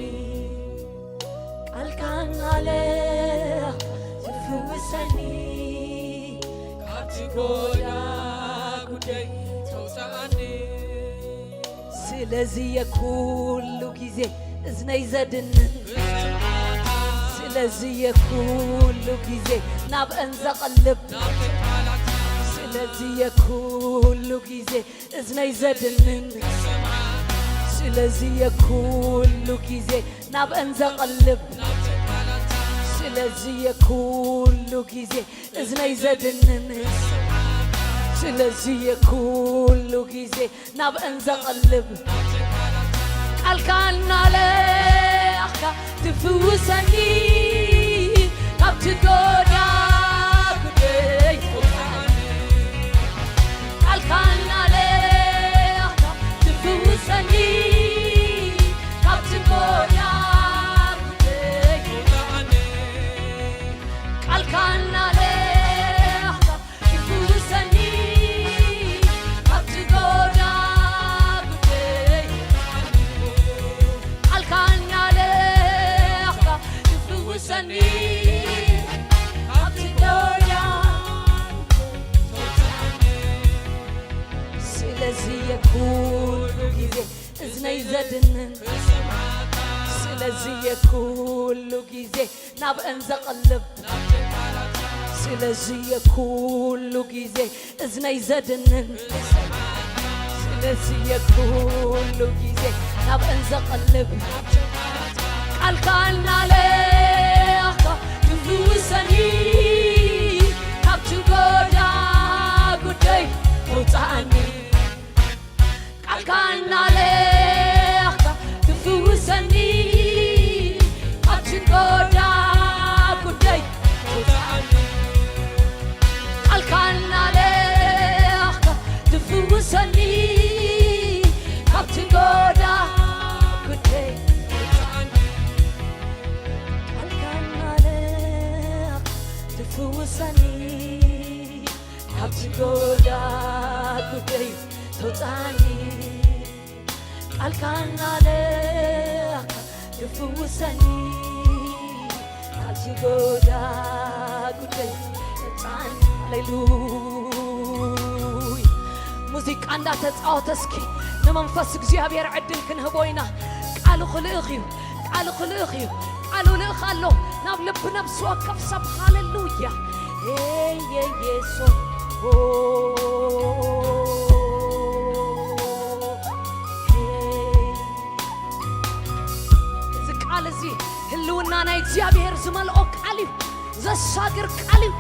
ቃልካ እናለኽካ ትፍውሰኒ፣ ካብቲ ጎዳጉደይ ተውፅኣኒ። ስለዚ የኩሉ ግዜ እዝነይ ዘድንን፣ ስለዚ የኩሉ ግዜ ናብአን ዘቐልብ፣ ስለዚ የኩሉ ግዜ እዝነይ ዘድንን፣ ስለዚ የኩሉ ግዜ ናብአን ዘቐልብ፣ ስለዚ የኩሉ ግዜ እዝነይ ዘድንን፣ ስለዚ የኩሉ ግዜ ናብአን ዘቐልብ። ቃልካ እናለኣኽካ ትፍውሰኒ፣ ካብቲ ጎዳጉደይ ተውፅኣኒ። ቃልካ እናለኣኽካ ትፍውሰኒ፣ ካብቲ ጎዳጉደይ ተውፅኣኒ። ቃልካ እናለኣኽካ ትፍውሰኒ፣ ካብቲ ጎዳጉደይ። ቃልካ እናለኣኽካ ትፍውሰኒ፣ ካብቲ ጎዳጉደይ። ስለዚ የኩሉ ግዜ እዝነይ ዘድንን፣ ስለዚ የኩሉ ግዜ ናብአን ዘቐልብ፣ ስለዚ የኩሉ ግዜ እዝነይ ዘድንን፣ ስለዚ የኩሉ ግዜ ናብአን ዘቐልብ። ቃልካ እናለኣኽካ ትፍውሰኒ፣ ካብቲ ጎዳጉደይ ተውፅኣኒ። ቃልካ እናለኣኽካ ትፍውሰኒ፣ ካብቲ ጎዳጉደይ ተውፅኣኒ። ቃልካ እናለኣኽካ ትፍውሰኒ፣ ካብቲ ጎዳጉደይ ተውፅኣኒ። ቃልካ እናለኣኽካ ትፍውሰኒ፣ ካብቲ ጎዳጉደይ ተውፅኣኒ። ቃልካ እናለኣኽካ ትፍውሰኒ፣ ካብቲ ጎዳጉደይ ተውፅኣኒ። ሃሌሉያ። ሙዚቃ እንዳተፃወተ እስኪ ንመንፈስ እግዚኣብሔር ዕድል ክንህቦ ኢና። ቃሉ ክልእኽ እዩ። ቃሉ ክልእኽ እዩ። ቃሉ ልእኽ ኣሎ ናብ ልቢ ነፍሲ ወከፍ ሰብ። ሃሌሉያ። ሄይ የየሱስ። ሄይ። እዚ ቃል እዚ ህልውና ናይ እግዚኣብሔር ዝመልኦ ቃል እዩ። ዘሳግር ቃል እዩ።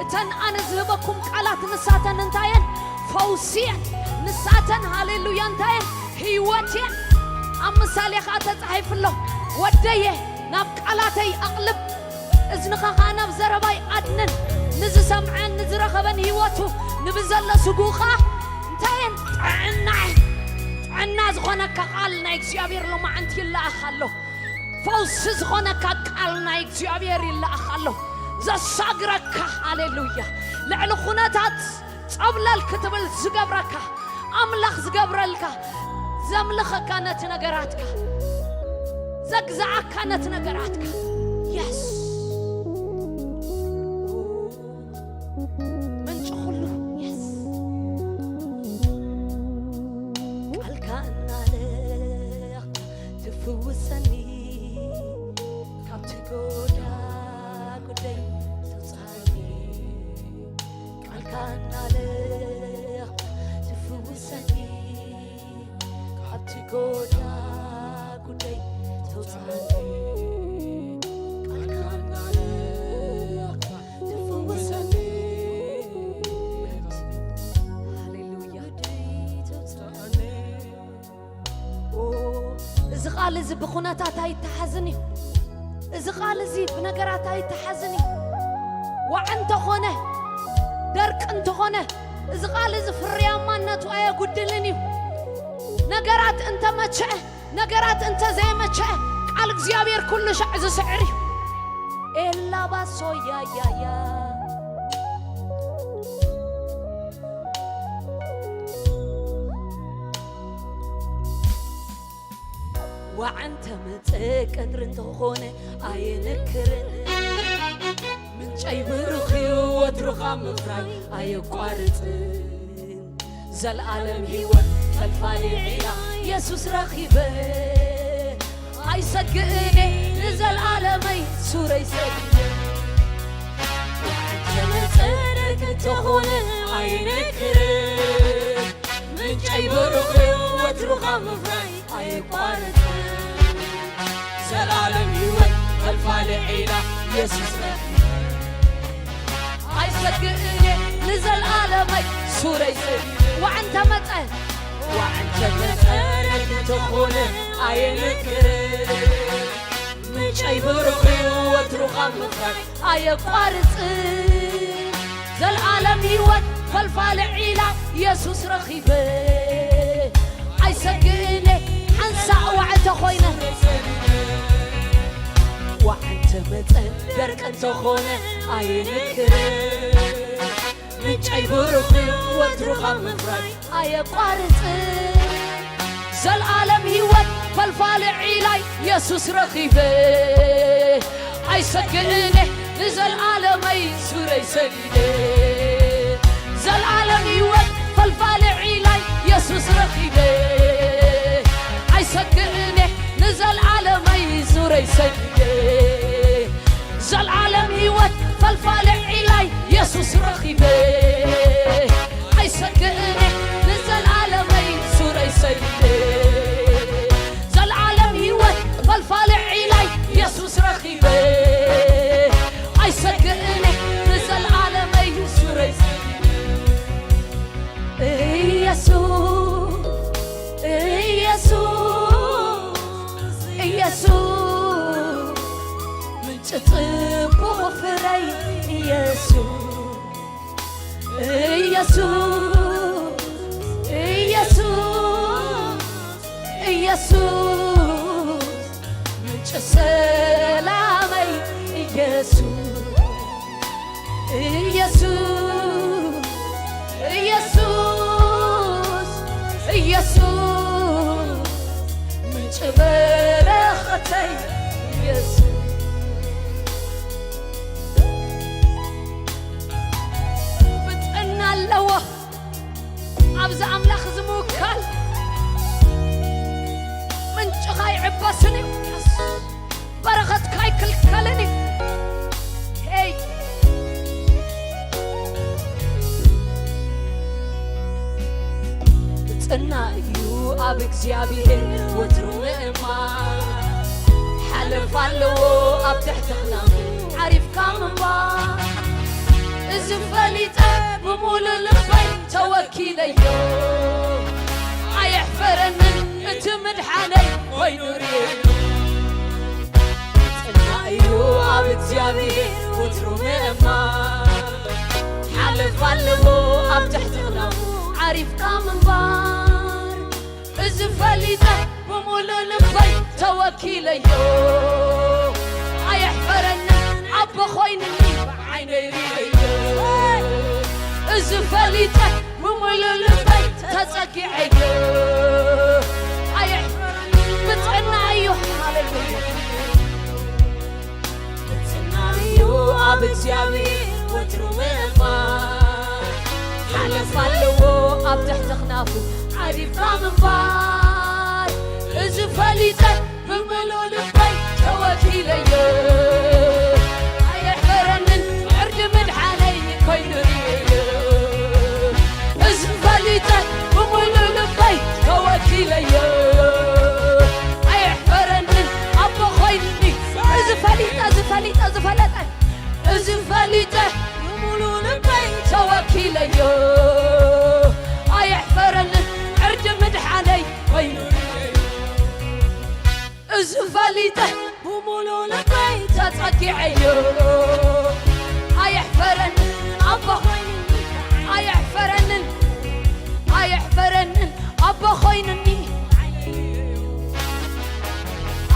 እተን ኣነ ዝህበኩም ቃላት ንሳተን እንታይ እየን? ፈውሲ እየን። ንሳተን ሃሌሉያ እንታይ እየን? ህይወት እየን። ኣብ ምሳሌ ኸዓ ተጻሒፉ ኣሎ። ወደየ ናብ ቃላተይ ኣቕልብ፣ እዝንኻ ኸዓ ናብ ዘረባይ ኣድንን። ንዝሰምዐን ንዝረኸበን ህይወቱ ንብዘሎ ስግኡ ኸዓ እንታይ እየን? ጥዕና እየን። ጥዕና ዝኾነካ ቃል ናይ እግዚኣብሔር ሎማዓንቲ ይለኣኽ ኣሎ። ፈውሲ ዝኾነካ ቃል ናይ እግዚኣብሔር ይለኣኽ ኣሎ። ዘሳግረካ፣ ሃሌሉያ፣ ልዕሊ ኩነታት ጸብለል ክትብል ዝገብረካ፣ ኣምላኽ ዝገብረልካ፣ ዘምልኸካ ነቲ ነገራትካ፣ ዘግዝኣካ ነቲ ነገራትካ። የስ። ምንጪ ኩሉ። የስ። ቃልካ እናለኣኽካ ትፍውሰኒ፣ ካብቲ ጎዳጉደይ ተውፅኣኒ። ቃልካ እናለኣኽካ ትፍውሰኒ፣ ካብቲ ጎዳጉደይ ተውፅኣኒ። ቃልካ እናለኣኽካ ትፍውሰኒ። ሃሌሉያ። ኦ፣ እዚ ቃል እዚ ብኩነታት ኣይተሓዝን እዩ። እዚ ቃል እዚ ብነገራት ኣይተሓዝን እዩ። ዋዕ እንተኾነ፣ ደርቂ እንተኾነ፣ እዚ ቃል እዚ ፍርያማነቱ ኣየጉድልን እዩ። ነገራት እንተመቸአ፣ ነገራት እንተዘይመቸአ፣ ቃል እግዚኣብሔር ኩሉ ሻዕ ዝስዕር እዩ። ኤላ ባሶ ያያያ። ዋዕንተ መጸ ቀትሪ እንተኾነ ኣየንክርን። ምንጨይ ብሩኽ እዩ ወትሩ ካብ ምፍራይ ኣየቋርጽን። ዘልኣለም ህይወት ፈልፋሊ ዒላ የሱስ ረኺበ። ኣይሰግእን እየ ንዘልኣለመይ ሱረይ ሰጊደ። ዋዕንተ መጸ ቀትሪ እንተኾነ ኣየንክርን። ምንጨይ ብሩኽ እዩ ወትሩ ካብ ምፍራይ ኣየቋርጽን። ዘልኣለም ህይወት ፈልፋሊ ዒላ የሱስ ረኺበ። ኣይሰግእን እየ ንዘልኣለመይ ሱረይ ሰጊደ። ዋዕንተ መጸ ዋዕንተ መጸ ቀትሪ እንተኾነ ኣየንክርን። ምንጨይ ብሩኽ እዩ ወትሩ ካብ ምፍራይ ኣየቋርጽን። ዘልኣለም ህይወት ፈልፋሊ ዒላ የሱስ ረኺበ። ኣይሰግእን እየ ሓንሳእ ዋዕንተ ኮይነ። ዋዕንተ መጸ ደርቂ እንተኾነ ኣየንክርን። ምንጨይ ብሩኽ እዩ ወትሩ ካብ ምፍራይ ኣየቋርጽን። ዘልኣለም ህይወት ፈልፋሊ ዒላይ የሱስ ረኺበ። ኣይሰግእን እየ ንዘልኣለመይ ሱረይ ሰጊደ። ዘልኣለም ህይወት ፈልፋሊ ዒላይ የሱስ ረኺበ። ኣይሰግእን እየ ንዘልኣለመይ ሱረይ ሰጊደ። ዘልኣለም ህይወት ፈልፋሊ ዒላይ የሱስ ረኺበ። ኣይሰግእን እየ ንዘልኣለመይ ሱረይ ሰጊደ። ዘልኣለም ህይወት ፈልፋሊ ዒላይ የሱስ ረኺበ። ኣይሰግእን እየ ንዘልኣለመይ ሱረይ ሰጊደ። ኢየሱስ፣ ኢየሱስ፣ ኢየሱስ፣ ምንጪ ጽቡቕ ፍረይ ኢየሱስ። ኢየሱስ፣ ኢየሱስ፣ ኢየሱስ፣ ምንጪ ሰላመይ ኢየሱስ። ኢየሱስ፣ ኢየሱስ፣ ኢየሱስ፣ ምንጪ በረኸተይ ኢየሱስ። ብጥዕና ኣለዎ። ኣብዚ ኣምላኽ እዚ ምውካል ምንጭኻ ኣይዕበስን እዩ። በረኸትካ ኣይክልከልን እዩ። ሄይ! ብጽና እዩ ኣብ እግዚኣብሔር ወትሩ ምእማን። ሓለፍ ኣለዎ ኣብ ትሕቲ ኽናፍ ዓሪፍካ ምንባር። እዚ ፈሊጠ ብምሉእ ልበይ ተወኪለዮ። ኣየሕፈረንን እቲ ምድሓነይ ኮይኑ ርእየዮ። ጽና እዩ ኣብ እግዚኣብሔር ወትሩ ምእማን። ሓለፍ ኣለዎ ኣብ ትሕቲ ኽናፉ ዓሪፍካ ምንባር። እዚ ፈሊጠ ብምሉእ ልበይ ተወኪለዮ። ኣየሕፈረንን ኣቦ ኮይንኒ ብዓይነይ ርእየዮ። እዚ ፈሊጠ ብምሉእ ልበይ ተጸጊዐዮ። ኣየሕፈረንን ብጽዕና እዩ። ሃሌሉያ። ጽና እዩ ኣብ እግዚኣብሔር ወትሩ ምእማን። ሓለፍ ኣለዎ ኣብ ትሕቲ ኽናፉ ዓሪፍካ ምንባር። እዚ ፈሊጠ ብምሉእ ልበይ ተወኪለዮ። ኣየሕፈረንን ዕርዲ ምድሓነይ ኮይኑ ርእየዮ። እዚ ፈሊጠ ብምሉእ ልበይ ተወኪለዮ። ኣየሕፈረንን ኣቦ ኮይንኒ። እዚ ፈሊጠ፣ እዚ ፈሊጠ፣ ዝፈለጠ፣ እዚ ፈሊጠ ብምሉእ ልበይ ተወኪለዮ። ኣየሕፈረንን ዕርዲ ምድሓነይ ኮይኑ። እዚ ፈሊጠ ብምሉእ ልበይ ተጸጊዐዮ። ኣየሕፈረንን ኣቦ ኮይንኒ። ኣየሕፈረንን፣ ኣየሕፈረንን ኣቦ ኮይንኒ።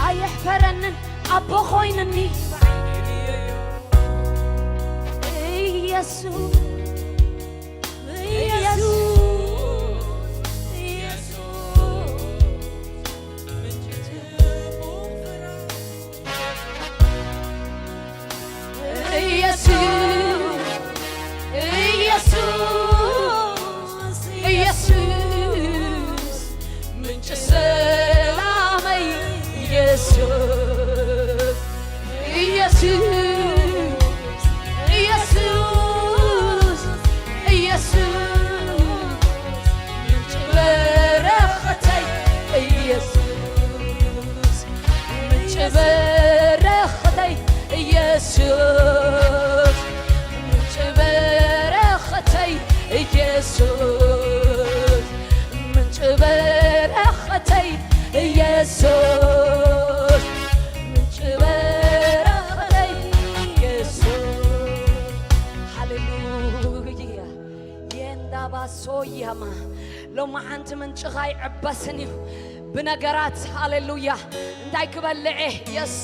ኣየሕፈረንን ኣቦ ኮይንኒ። ኢየሱስ፣ ኢየሱስ፣ ኢየሱስ፣ ምንጭ ጽቡቕ ፍረ። ኢየሱስ፣ ኢየሱስ፣ ኢየሱስ፣ ምንጭ ሰላመይ ኢየሱስ፣ ኢየሱስ፣ ኢየሱስ፣ ኢየሱስ፣ ምንጭ በረኸተይ ኢየሱስ፣ ምንጭ በረኸተይ ኢየሱስ፣ ምንጭ በረኸተይ ኢየሱስ፣ ምንጭ በረኸተይ ኢየሱስ፣ ምንጭ በረኸተይ ኢየሱስ። ሃሌሉያ። የንዳባሶ ያማ ሎማዓንቲ ምንጭኻ ይዕበስን እዩ ብነገራት። ሃሌሉያ። እንታይ ክበልዕ እየ? የስ፣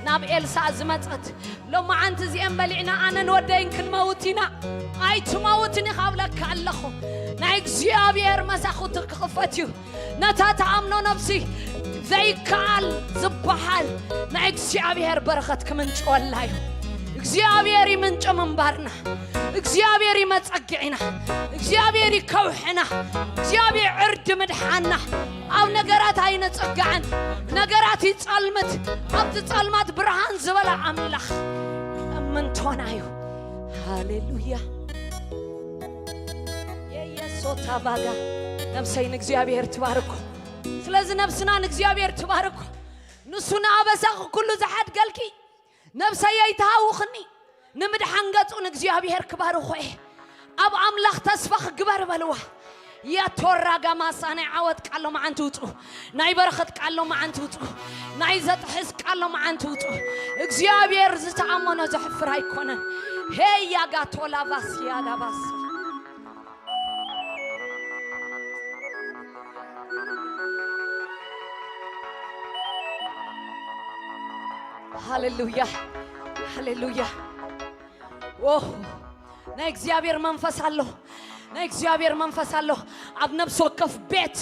ናብ ኤልሳዕ ዝመጸት ሎማዓንቲ እዚአን በሊዕና ኣነን ወደይን ክንመውት ኢና። ኣይትመውትን ኢኻ እብለካ ኣለኹ። ናይ እግዚኣብሔር መሳኹቲ ክኽፈት እዩ። ነታ ትኣምኖ ነፍሲ ዘይከኣል ዝበሃል ናይ እግዚኣብሔር በረኸት ክምንጭወላ እዩ። እግዚኣብሔር እዩ ምንጪ ምንባርና። እግዚኣብሔር እዩ መጸግዒና። እግዚኣብሔር እዩ ከውሕና። እግዚኣብሔር ዕርዲ ምድሓና። ኣብ ነገራት ኣይንጽጋዕን። ነገራት ይጸልምት። ኣብቲ ጸልማት ብርሃን ዝበለ ኣምላኽ እምንቶና እዩ። ሃሌሉያ። የየሶታ ባጋ ነፍሰይ ንእግዚኣብሔር ትባርኮ። ስለዚ ነፍስና ንእግዚኣብሔር ትባርኮ። ንሱ ንኣበሳኺ ኩሉ ዝሓድገልኪ፣ ነፍሰይ ኣይትሃውኽኒ። ንምድሓን ገጹ ንእግዚኣብሔር ክባርኾ እየ። ኣብ ኣምላኽ ተስፋ ክግበር በልዋ። ያቶራ ጋማሳ ናይ ዓወት ቃል ሎማዓንቲ ውጹ። ናይ በረኸት ቃል ሎማዓንቲ ውጹ። ናይ ዘጥሕስ ቃል ሎማዓንቲ ውጹ። እግዚኣብሔር ዝተኣመኖ ዘሕፍር ኣይኮነን። ሄያ ጋቶላ ባስያ ዳባሳ። ሃሌሉያ፣ ሃሌሉያ። ኦ፣ ናይ እግዚኣብሔር መንፈስ ኣሎ። ናይ እግዚኣብሔር መንፈስ ኣሎ። ኣብ ነፍሲ ወከፍ ቤት፣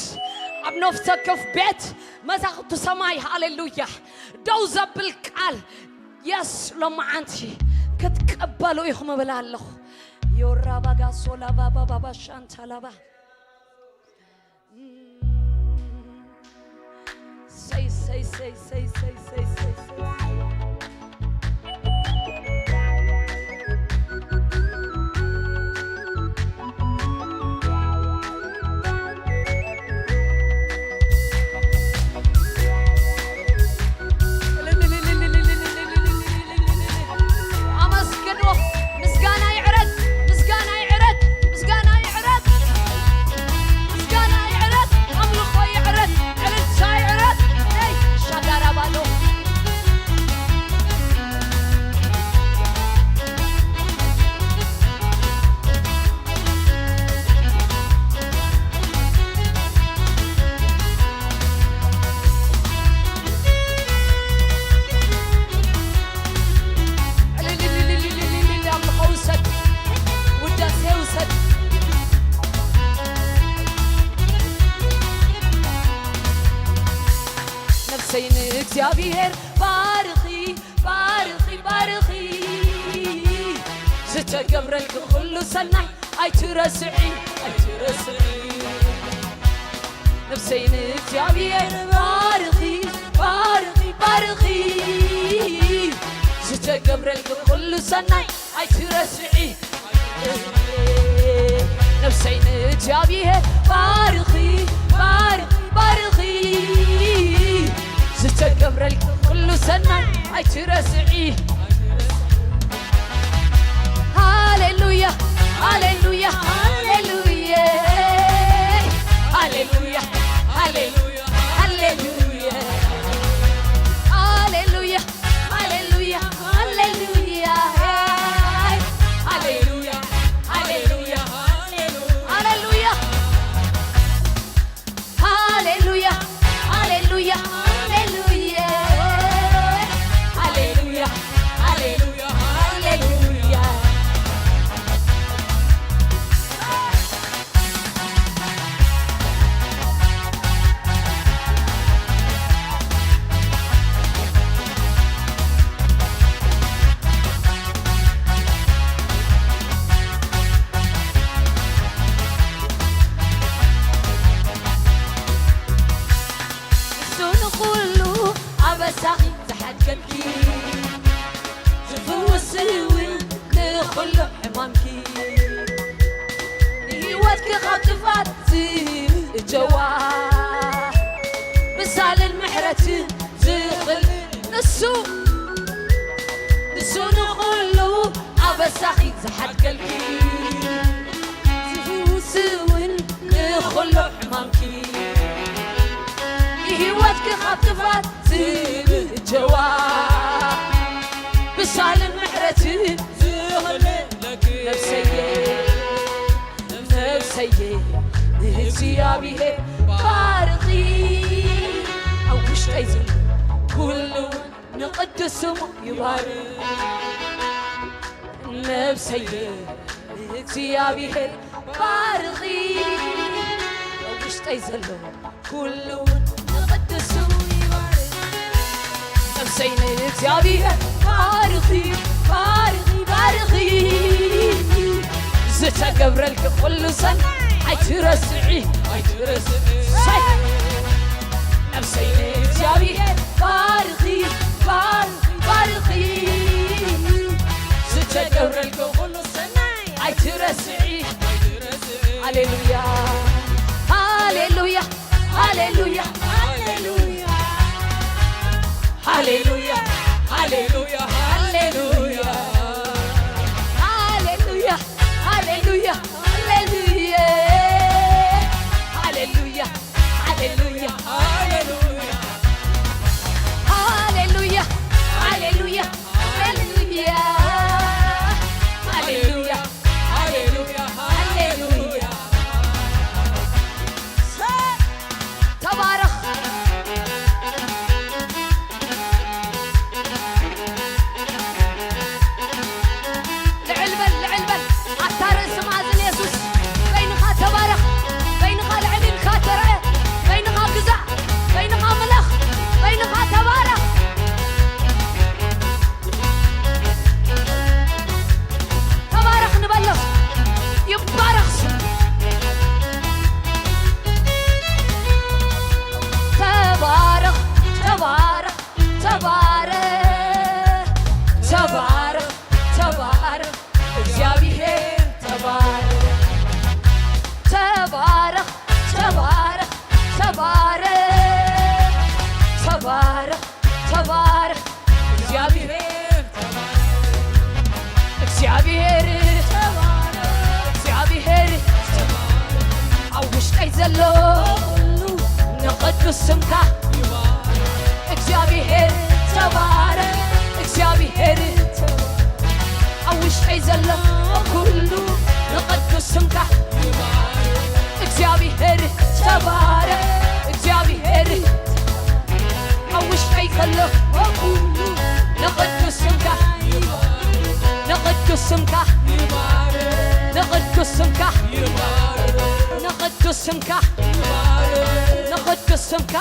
ኣብ ነፍሲ ወከፍ ቤት መሳኹቲ ሰማይ፣ ሃሌሉያ፣ ደው ዘብል ቃል፣ የስ፣ ሎማዓንቲ ክትቀበሉ ኢኹም እብል ኣለኹ። ዮራባጋ ሶላባ ባባባ ሻንታላባ። ሰይ፣ ሰይ፣ ሰይ። ኣመስግንዎ። ምስጋና ይዕረግ፣ ምስጋና ይዕረግ፣ ምስጋና ይዕረግ፣ ምስጋና ይዕረግ፣ ኣምልኾ ይዕረግ፣ ዕልልታ ይዕረግ። ነይ ሻጋራ ባዶ። ዕልልልልልልልል ኣምልኾ ውሰድ፣ ውዳሴ ውሰድ። ነፍሰይ ንእግዚኣብሔር ባርኺ፣ ባርኺ፣ ባርኺ። ዝተገብረልኪ ኩሉ ሰናይ ኣይትረስዒ፣ ኣይትረስዒ። ነፍሰይ ንእግዚኣብሔር ባርኺ፣ ባርኺ፣ ባርኺ። ዝተገብረልኪ ኩሉ ሰናይ ኣይትረስዒ። ነፍሰይ ንእግዚኣብሔር ባርኺ፣ ባርኺ፣ ባርኺ። ዝተገብረልኪ ኩሉ ሰናይ ኣይትረስዒ። ሃሌሉያ፣ ሃሌሉያ፣ ሃሌሉያ። ሃሌሉያ፣ ሃሌሉያ፣ ሃሌሉያ። ሃሌሉያ፣ ሃሌሉያ፣ ሃሌሉያ። ሃሌሉያ፣ ሃሌሉያ፣ ሃሌሉያ። ሃሌሉያ። ሃሌሉያ፣ ሃሌሉያ፣ ሃሌሉያ። ሃሌሉያ፣ ሃሌሉያ፣ ሃሌሉያ። ንህይወትኪ ካብ ጥፋት ዝእጀዋ ምሳልን ምሕረትን ዝኽእል ንሱ፣ ንሱ ንኹሉ ኣበሳኺ ዝሓድገልኪ፣ ዝፍውስ እውን ንኹሉ ሕማምኪ፣ ንህይወትኪ ካብ ጥፋት ዝእጀዋ ምሳልን ምሕረትን ዝኽእል ነፍሰየ፣ ነፍሰየ ንእግዚኣብሔር ባርኺ። ኣብ ውሽጠይ ዘሎ ኩሉ ንቕዱስ ስሙ ይባርኽ። ነፍሰየ ንእግዚኣብሔር ባርኺ። ኣብ ውሽጠይ ዘሎ ኩሉ ንቕዱስ ስሙ ይባርኽ። ነፍሰይ ንእግዚኣብሔር ባርኺ፣ ባርኺ፣ ባርኺ። ዝተገብረልኪ ኩሉ ሰናይ ኣይትረስዒ፣ ኣይትረስዒ። ሰይ! ነፍሰይ ንእግዚኣብሔር ባርኺ፣ ባርኺ፣ ባርኺ። ዝተገብረልኪ ኩሉ ሰናይ ኣይትረስዒ። ሃሌሉያ፣ ሃሌሉያ፣ ሃሌሉያ፣ ሃሌሉያ። ሃሌሉያ፣ ሃሌሉያ፣ ሃሌሉያ። ሃሌሉያ፣ ሃሌሉያ፣ ሃሌሉያ። ሃሌሉያ፣ ሃሌሉያ፣ ሃሌሉያ። ሃሌሉያ፣ ሃሌሉያ፣ ሃሌሉያ። ሃሌሉያ፣ ሃሌሉያ፣ ሃሌሉያ። ተባረኽ። ልዕል በል፣ ልዕል በል። ኣታ ርእሲ መኣዝን የሱስ፣ በይንኻ ተባረኽ፣ በይንኻ ልዕል ኢልካ ተረአ፣ በይንኻ ግዛእ፣ በይንኻ ምለኽ፣ በይንኻ ተባረኽ። ተባረኽ ንበሎ፣ ይባረኽ ስሙ። ተባረኽ፣ ተባረኽ፣ ተባረኽ፣ ተባረኽ፣ ተባረኽ፣ እግዚኣብሔር ተባረኽ። ተባረኽ፣ ተባረኽ፣ ተባረኽ፣ ተባረኽ፣ ተባረኽ፣ እግዚኣብሔር ተባረኽ። እግዚኣብሔር ተባረኽ፣ እግዚኣብሔር ተባረኽ። ኣብ ውሽጠይ ዘሎ ኩሉ ንቕዱስ ስምካ ይባርኽ። እግዚኣብሔር ተባረኽ፣ እግዚኣብሔር ተባረኽ። ኣብ ውሽጠይ ዘሎ ኩሉ ንቕዱስ ስምካ ይባርኽ። እግዚኣብሔር ተባረኽ፣ እግዚኣብሔር ኣብ ውሽጠይ ዘሎ ኩሉ ንቕዱስ ስምካ፣ ንቕዱስ ስምካ፣ ንቕዱስ ስምካ፣ ንቕዱስ ስምካ፣ ንቕዱስ ስምካ፣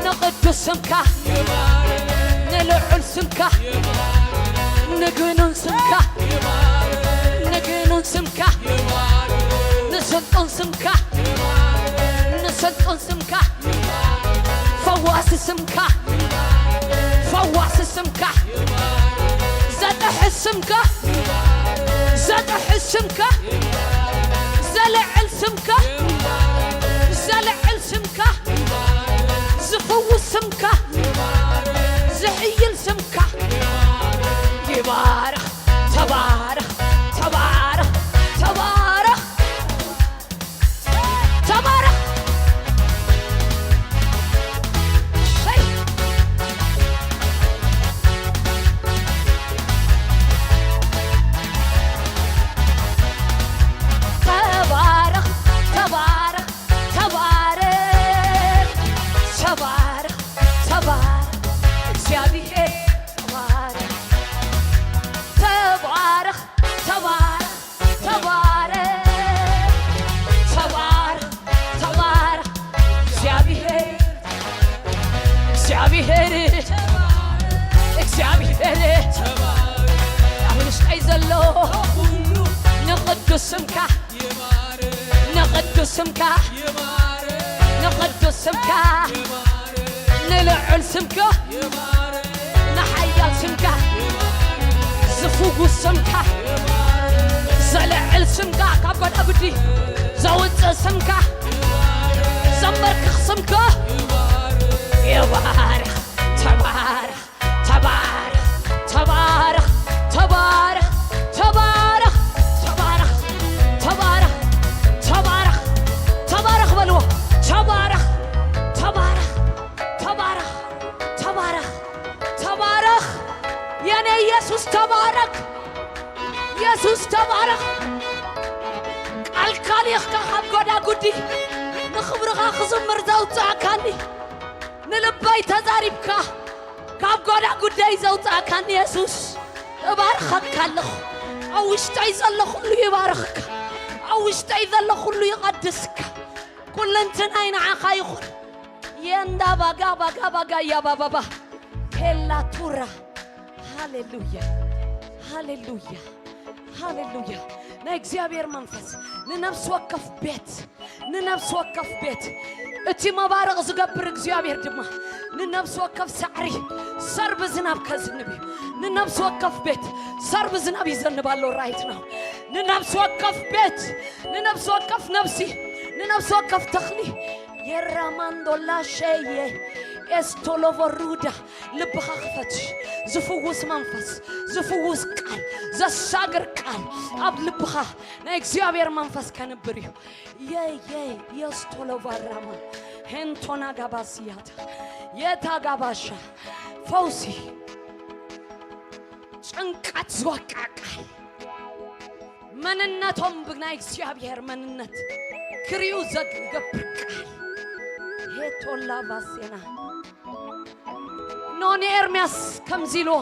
ንቕዱስ ስምካ፣ ንልዑል ስምካ፣ ንግኑን ስምካ፣ ንግኑን ስምካ፣ ንስልጡን ስምካ፣ ንስልጡን ስምካ፣ ፈዋሲ ስምካ፣ ፈዋሲ ስምካ፣ ዘጥሕስ ስምካ፣ ዘጥሕስ ስምካ፣ ዘልዕል ስምካ፣ ዘልዕል ስምካ፣ ዝፍውስ ስምካ፣ ዝሕይል ስምካ ይባረኽ። ተባረኽ፣ ተባረኽ፣ ተባረኽ፣ ተባረኽ። ሸይ። ተባረኽ፣ ተባረኽ፣ ተባረኽ፣ ተባረኽ፣ ተባረኽ፣ እግዚኣብሔር ተባረኽ። ተባረኽ፣ ተባረኽ፣ ተባረኽ፣ ተባረኽ፣ ተባረኽ፣ እግዚኣብሔር፣ እግዚኣብሔር፣ እግዚኣብሔር፣ ኣብ ውሽጠይ ዘሎ ንቕዱስ ስምካ፣ ንቕዱስ ስምካ፣ ንቕዱስ ስምካ፣ ንልዑል ስምካ፣ ንሓያል ስምካ፣ ዝፍውስ ስምካ፣ ስምካ ካብ ጓዳ ጉዲ ዘውፅእ ስምካ ዘንበርክኽ ስምካ ይባረኽ። ተባረኽ፣ ተባረኽ፣ ተባረኽ፣ ተባረኽ፣ ተባረኽ፣ ተባረኽ፣ ተባረኽ፣ ተባረኽ፣ ተባረኽ በልዎ። ተባረኽ፣ ተባረኽ፣ ተባረኽ፣ ተባረኽ፣ ተባረኽ። የኔ ኢየሱስ ተባረክ። ኢየሱስ ተባረኽ። ቃልካ ልኢኽካ ካብ ጓዳ ጉዲ ንኽብርኻ ክዝምር ዘውፅኣካኒ፣ ንልበይ ተዛሪብካ ካብ ጓዳ ጉዳይ ዘውፅኣካኒ የሱስ፣ እባርኸካ ኣለኹ። ኣብ ውሽጠይ ዘሎ ኩሉ ይባርኽካ። ኣብ ውሽጠይ ዘሎ ኩሉ ይቐድስካ። ኩለንትናይ ንዓኻ ይኹን። የንዳ ባጋ ባጋ ባጋ ያባባባ ፔላቱራ። ሃሌሉያ፣ ሃሌሉያ፣ ሃሌሉያ። ናይ እግዚኣብሔር መንፈስ ንነፍሲ ወከፍ ቤት፣ ንነፍሲ ወከፍ ቤት እቲ መባረቕ ዝገብር እግዚኣብሔር ድማ ንነፍሲ ወከፍ ሳዕሪ ሰርብ ዝናብ ከዝንብ እዩ። ንነፍሲ ወከፍ ቤት ሰርብ ዝናብ ይዘንብ ኣሎ ራይት ነው። ንነፍሲ ወከፍ ቤት፣ ንነፍሲ ወከፍ ነፍሲ፣ ንነፍሲ ወከፍ ተኽሊ የራማንዶላ ሸየ ኤስቶሎቮሩዳ ልብኻ ክፈት። ዝፍውስ መንፈስ፣ ዝፍውስ ቃል፣ ዘሳግር ቃል ኣብ ልብኻ ናይ እግዚኣብሔር መንፈስ ከንብር እዩ። የየ የስቶሎቫራማ ሄንቶና ጋባስያታ የታ ጋባሻ ፈውሲ ጭንቀት ዝወቅዕ ቃል መንነቶም ብናይ እግዚኣብሔር መንነት ክርዩ ዘገብር ቃል ሄቶላ ቫሴና ኖ ንኤርምያስ ከምዚ ኢልዎ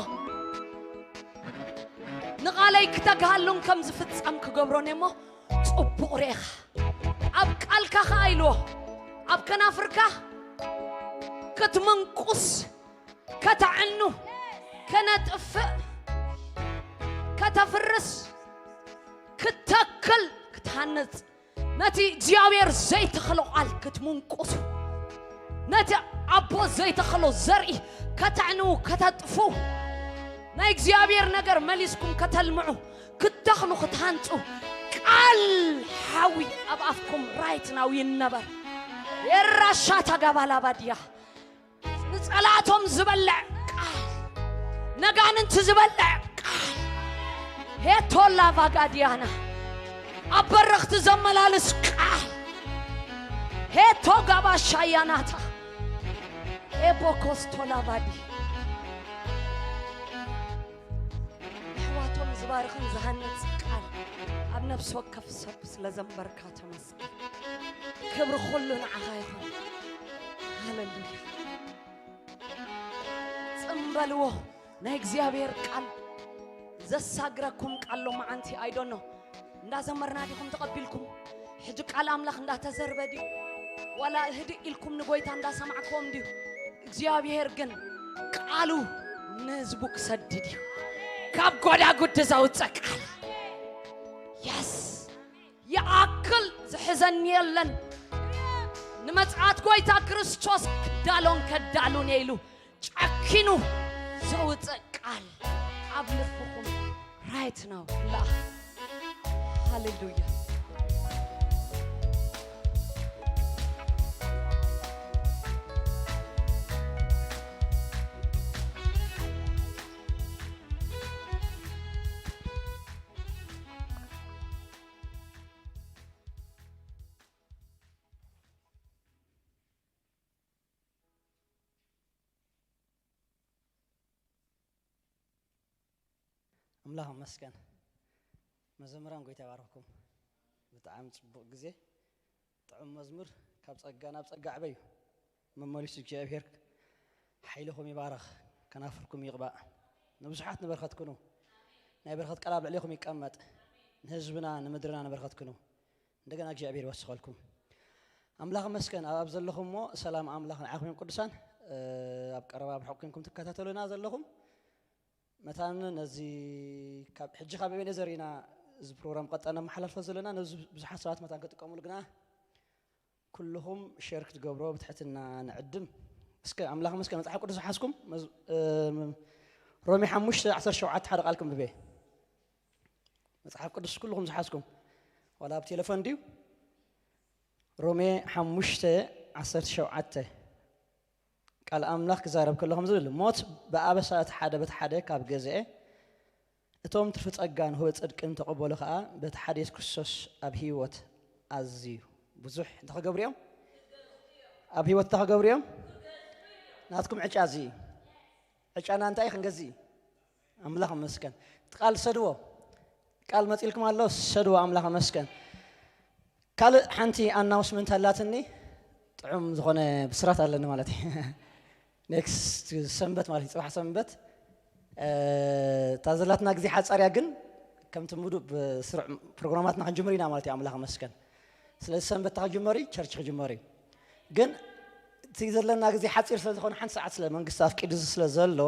ንቓለይ ክተግሃሉን ከም ዝፍጸም ክገብሮን እሞ ጽቡቕ ርኢኻ ኣብ ቃልካ ኸኣ ኢልዎ ኣብ ከናፍርካ ክትምንቁስ ከተዕኑ ከነጥፍእ ከተፍርስ ክትተክል ክትሃንጽ ነቲ እግዚኣብሔር ዘይተኽሎ ቃል ክትምንቁሱ ነቲ ኣቦ ዘይተኽሎ ዘርኢ ከተዕንዉ ከተጥፉ ናይ እግዚኣብሔር ነገር መሊስኩም ከተልምዑ ክትተኽሉ ክትሃንጹ ቃል ሓዊ ኣብ ኣፍኩም ራይት ናው ይነበር የራሻታ ጋባላባድያ ንጸላእቶም ዝበልዕ ቃል ነጋንንቲ ዝበልዕ ቃል ሄቶላ ቫጋድያና ኣብ በረኽቲ ዘመላልስ ቃል ሄቶ ጋባሻያናታ ኤቦኮስቶላ ቫዲ ኣሕዋቶም ዝባርኽን ዝሃንጽ ቃል ኣብ ነፍሲ ወከፍ ሰብ ስለ ዘንበርካ ተመስገን። ክብሪ ኩሉ ንዓኻ ይኹን። ሃሌሉያ። ጽምበልዎ ናይ እግዚኣብሔር ቃል ዘሳግረኩም ቃል ሎማዓንቲ ኣይዶኖ እንዳዘመርና ዲኹም ተቐቢልኩም ሕጂ ቃል ኣምላኽ እንዳተዘርበ ድዩ ዋላ ህድእ ኢልኩም ንጎይታ እንዳሰማዕክዎም ድዩ እግዚኣብሔር ግን ቃሉ ንህዝቡ ክሰድድ እዩ ካብ ጎዳጉዲ ዘውፅእ ቃል የስ ይኣክል ዝሕዘኒ የለን ንመጽኣት ጎይታ ክርስቶስ ክዳሎን ከዳሉን ኢሉ ጨኪኑ ዘውፅእ ቃል ኣብ ልብኹም right now ይለኣኽ ሃሌሉያ ኣምላኽ ይመስገን። መዘምራን ጎይታ ይባርኽኩም። ብጣዕሚ ጽቡቕ ግዜ፣ ጥዑም መዝሙር፣ ካብ ጸጋ ናብ ጸጋ ዕበዩ። መመሊሱ እግዚኣብሔር ሓይልኹም ይባርኽ፣ ከናፍርኩም ይቕባእ። ንብዙሓት ንበረኸት ኩኑ። ናይ በረኸት ቃል ኣብ ልዕሌኹም ይቀመጥ። ንህዝብና ንምድርና ንበረኸት ኩኑ። እንደገና እግዚኣብሔር ይወስኸልኩም። ኣምላኽ መስገን ኣብ ኣብ ዘለኹም እሞ ሰላም ኣምላኽ ንዓኹም እዮም ቅዱሳን ኣብ ቀረባ ኣብ ርሑቕ ኮንኩም ትከታተሉና ዘለኹም መታን ነዚ ካብ ሕጂ ካብ ኤቤኔዘር ኢና እዚ ፕሮግራም ቀጣ ነመሓላልፎ ዘለና ነዚ ብዙሓት ሰባት መታን ክጥቀሙሉ ግና ኩልኹም ሸር ክትገብሮ ብትሕትና ንዕድም እስከ ኣምላኽ መስገን መፅሓፍ ቅዱስ ዝሓዝኩም ሮሜ ሓሙሽተ ዓሰርተ ሸውዓተ ሓደ ቃል ክንብቤ መጽሓፍ ቅዱስ ኩልኹም ዝሓዝኩም ዋላ ኣብ ቴሌፎን ድዩ? ሮሜ ሓሙሽተ ዓሰርተ ሸውዓተ ቃል ኣምላኽ ክዛረብ ከሎ ከም ዝብል፣ ሞት ብኣበሳ እቲ ሓደ በቲ ሓደ ካብ ገዝኤ፣ እቶም ትርፊ ጸጋ ንህበ ጽድቂ እንተቐበሉ ከኣ በቲ ሓደ የሱስ ክርስቶስ ኣብ ህይወት ኣዝዩ ብዙሕ እንተ ክገብሩ እዮም። ኣብ ህይወት እንተ ክገብሩ እዮም። ናትኩም ዕጫ እዚ እዩ። ዕጫና እንታይ እዩ? ክንገዝእ እዩ። ኣምላኽ ይመስገን። እቲ ቃል ሰድዎ። ቃል መጺልኩም ኣሎ፣ ሰድዎ። ኣምላኽ ይመስገን። ካልእ ሓንቲ ኣናውንስመንት ኣላትኒ። ጥዑም ዝኾነ ብስራት ኣለኒ ማለት እዩ። ኔክስት ሰንበት ማለት እዩ፣ ጽባሕ ሰንበት። እ፣ እታ ዘላትና ግዜ ሓጻር እያ፣ ግን ከምቲ ምዱብ ስሩዕ ፕሮግራማትና ክንጅምር ኢና ማለት እዩ። ኣምላኽ ይመስገን። ስለዚ ሰንበት ክጅመር እዩ፣ ቸርች ክጅመር እዩ። ግን እቲ ዘለና ግዜ ሓጺር ስለ ዝኾነ፣ ሓንቲ ሰዓት ስለ መንግስቲ ኣፍቂዱ ስለ ዘሎ፣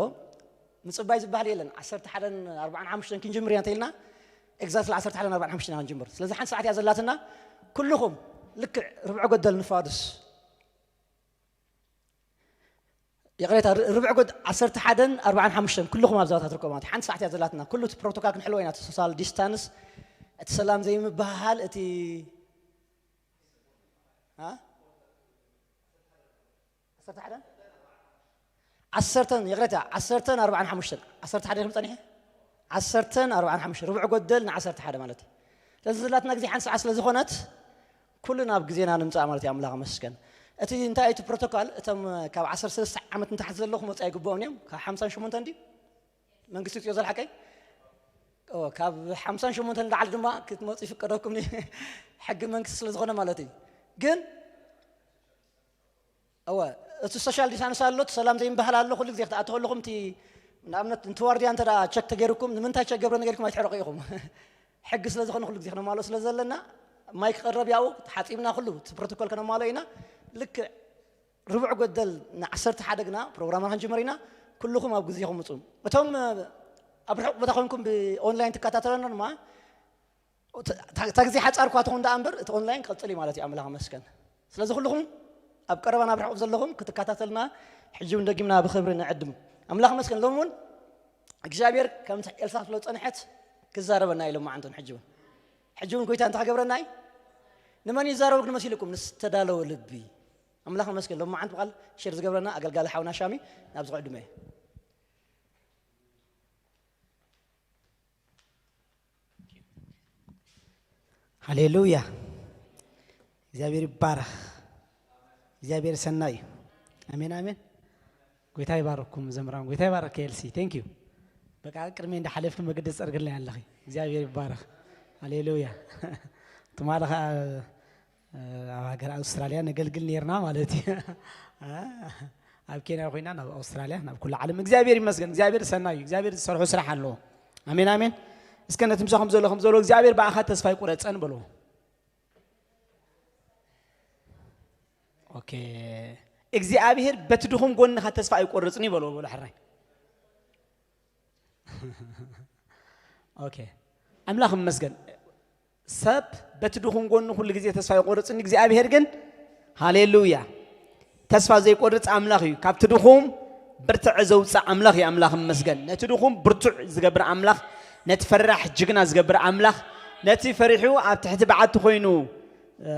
ምጽባይ ዝበሃል የለን። ዓሰርተ ሓደን ኣርባዓን ሓሙሽተን ክንጅምር ኢና እንተኢልና፣ ኤግዛክትሊ ዓሰርተ ሓደን ኣርባዓን ሓሙሽተን ኢና ክንጅምር። ስለዚ ሓንቲ ሰዓት እያ ዘላትና። ኩልኹም ልክዕ ርብዒ ጎደል ንፋዱስ፣ ይቕሬታ፣ ር-፣ ርብዒ ጎድ-፣ ዓሰርተ ሓደን ኣርባዓን ሓሙሽተን ኩልኹም ኣብዛ ቦታ ትርከቡ ማለት እዩ። ሓንቲ ሰዓት እያ ዘላትና። ኩሉ እቲ ፕሮቶካል ክንሕልዎ ኢና። እቲ ሶሻል ዲስታንስ፣ እቲ ሰላም ዘይምብህሃል፣ እቲ፣ አ? ዓሰርተ ሓደን? ዓሰርተን፣ ይቕሬታ፣ ዓሰርተን ኣርባዓን ሓሙሽተን። ዓሰርተ ሓደ ኢኹም ጸኒሐ? ዓሰርተን ኣርባዓን ሓሙሽተን፣ ርብዒ ጎደል ንዓሰርተ ሓደ ማለት እዩ። ስለዚ ዘላትና ግዜ ሓንቲ ሰዓት ስለ ዝኾነት፣ ኩሉ ናብ ግዜና ንምጻእ ማለት እዩ። ኣምላኽ ይመስገን። እቲ እንታይ እቲ ፕሮቶኮል፣ እቶም ካብ ዓሰርተ ሰለስተ ዓመት ንታሕቲ ዘለዉ ክመጹ ኣይግብኦም እዮም። ካብ ሓምሳን ሸሞንተን ድዩ? መንግስቲ ውጽኦ ዘልሓቀይ? ኦ፣ ካብ ሓምሳን ሸሞንተን ንላዕሊ ድማ ክትመጹ ይፍቀደኩም እዩ። ሕጊ መንግስቲ ስለ ዝኾነ ማለት እዩ። ግን እወ፣ እቲ ሶሻል ዲስታንስ ኣሎ፣ እቲ ሰላም ዘይምብሃል ኣሎ። ኩሉ ግዜ ክትኣትዉ ከለኹም፣ እቲ ንኣብነት፣ ነቲ ዋርድያ እንተ ደኣ ቸክ ተገይሩኩም፣ ንምንታይ ቸክ ገብረ ነገር ኢልኩም ኣይትሕረቑ ኢኹም። ሕጊ ስለ ዝኾነ፣ ኩሉ ግዜ ክነማልኦ ስለ ዘለና፣ ማይክ ክቐረብ ያው፣ ሓጺብና ኩሉ፣ እቲ ፕሮቶኮል ከነማልኦ ኢና። ልክዕ ርቡዕ ጎደል ንዓሰርተ ሓደ ግና ፕሮግራምና ክንጅምር ኢና። ኩልኹም ኣብ ግዜኹም ምጹ። እቶም፣ ኣብ ርሑቕ ቦታ ኮንኩም ብኦንላይን ትከታተሉና ድማ፣ እታ፣ እታ ግዜ ሓጻር እኳ ትኹን ደኣ እምበር፣ እቲ ኦንላይን ክቕጽል እዩ ማለት እዩ። ኣምላኽ ይመስገን። ስለዚ ኩልኹም ኣብ ቀረባ ናብ ርሑቕ ዘለኹም ክትከታተልና፣ ሕጂ እውን ደጊምና ብኽብሪ ንዕድም። ኣምላኽ ይመስገን። ሎሚ እውን እግዚኣብሔር ከምቲ ኤልሳ ክትብሎ ዝጸንሐት ክዛረበና እዩ ሎማዓንቱን ሕጂ እውን። ሕጂ እውን ጎይታ እንታይ ክገብረና እዩ? ንመን እዩ ዝዛረበ ግን መሲልኩም? ንዝተዳለወ ልቢ። ኣምላኽ ይመስገን። ሎማዓንቲ ብቓል ሼር ዝገብረና ኣገልጋሊ ሓውና ሻሚ፣ ናብ ዝቕዕድመ እዩ። ሃሌሉያ። እግዚኣብሔር ይባረኽ። እግዚኣብሔር ሰናይ እዩ። ኣሜን፣ ኣሜን። ጎይታ ይባርኩም ዘምራን፣ ጎይታ ይባርክ ኤልሲ። ቴንክ ዩ። በቃ ቅድሚ እንዳሓለፍኪ መገዲ ትጸርግልና ኣለኺ። እግዚኣብሔር ይባረኽ። ሃሌሉያ። ትማሊ ኸዓ፣ እ፣ ኣብ ሃገር ኣውስትራልያ ነገልግል ኔርና ማለት እዩ። ኣብ ኬንያ ኮይና ናብ ኣውስትራልያ፣ ናብ ኩሉ ዓለም። እግዚኣብሔር ይመስገን። እግዚኣብሔር ሰናይ እዩ። እግዚኣብሔር ዝሰርሖ ስራሕ ኣለዎ። ኣሜን፣ ኣሜን። እስከ ነቲ ምሳኹም ዘሎ ከም ዘሎ፣ እግዚኣብሔር ብኣኻ ተስፋ ኣይቁረጸን በሎ። ኦኬ። እግዚኣብሔር በቲ ድኹም ጎንኻ ተስፋ ኣይቆርጽን እዩ በሎ፣ በሎ ሕራይ። ኦኬ። ኣምላኽ ይመስገን። ሰብ በቲ ድኹም ጎኑ ኩሉ ግዜ ተስፋ ይቆርጽን፣ እግዚኣብሔር ግን፣ ሃሌሉያ፣ ተስፋ ዘይቆርጽ ኣምላኽ እዩ። ካብቲ ድኹም ብርትዕ ዘውጽእ ኣምላኽ እዩ። ኣምላኽ ይመስገን። ነቲ ድኹም ብርቱዕ ዝገብር ኣምላኽ፣ ነቲ ፈራሕ ጅግና ዝገብር ኣምላኽ፣ ነቲ ፈሪሑ ኣብ ትሕቲ በዓቲ ኮይኑ፣ እ፣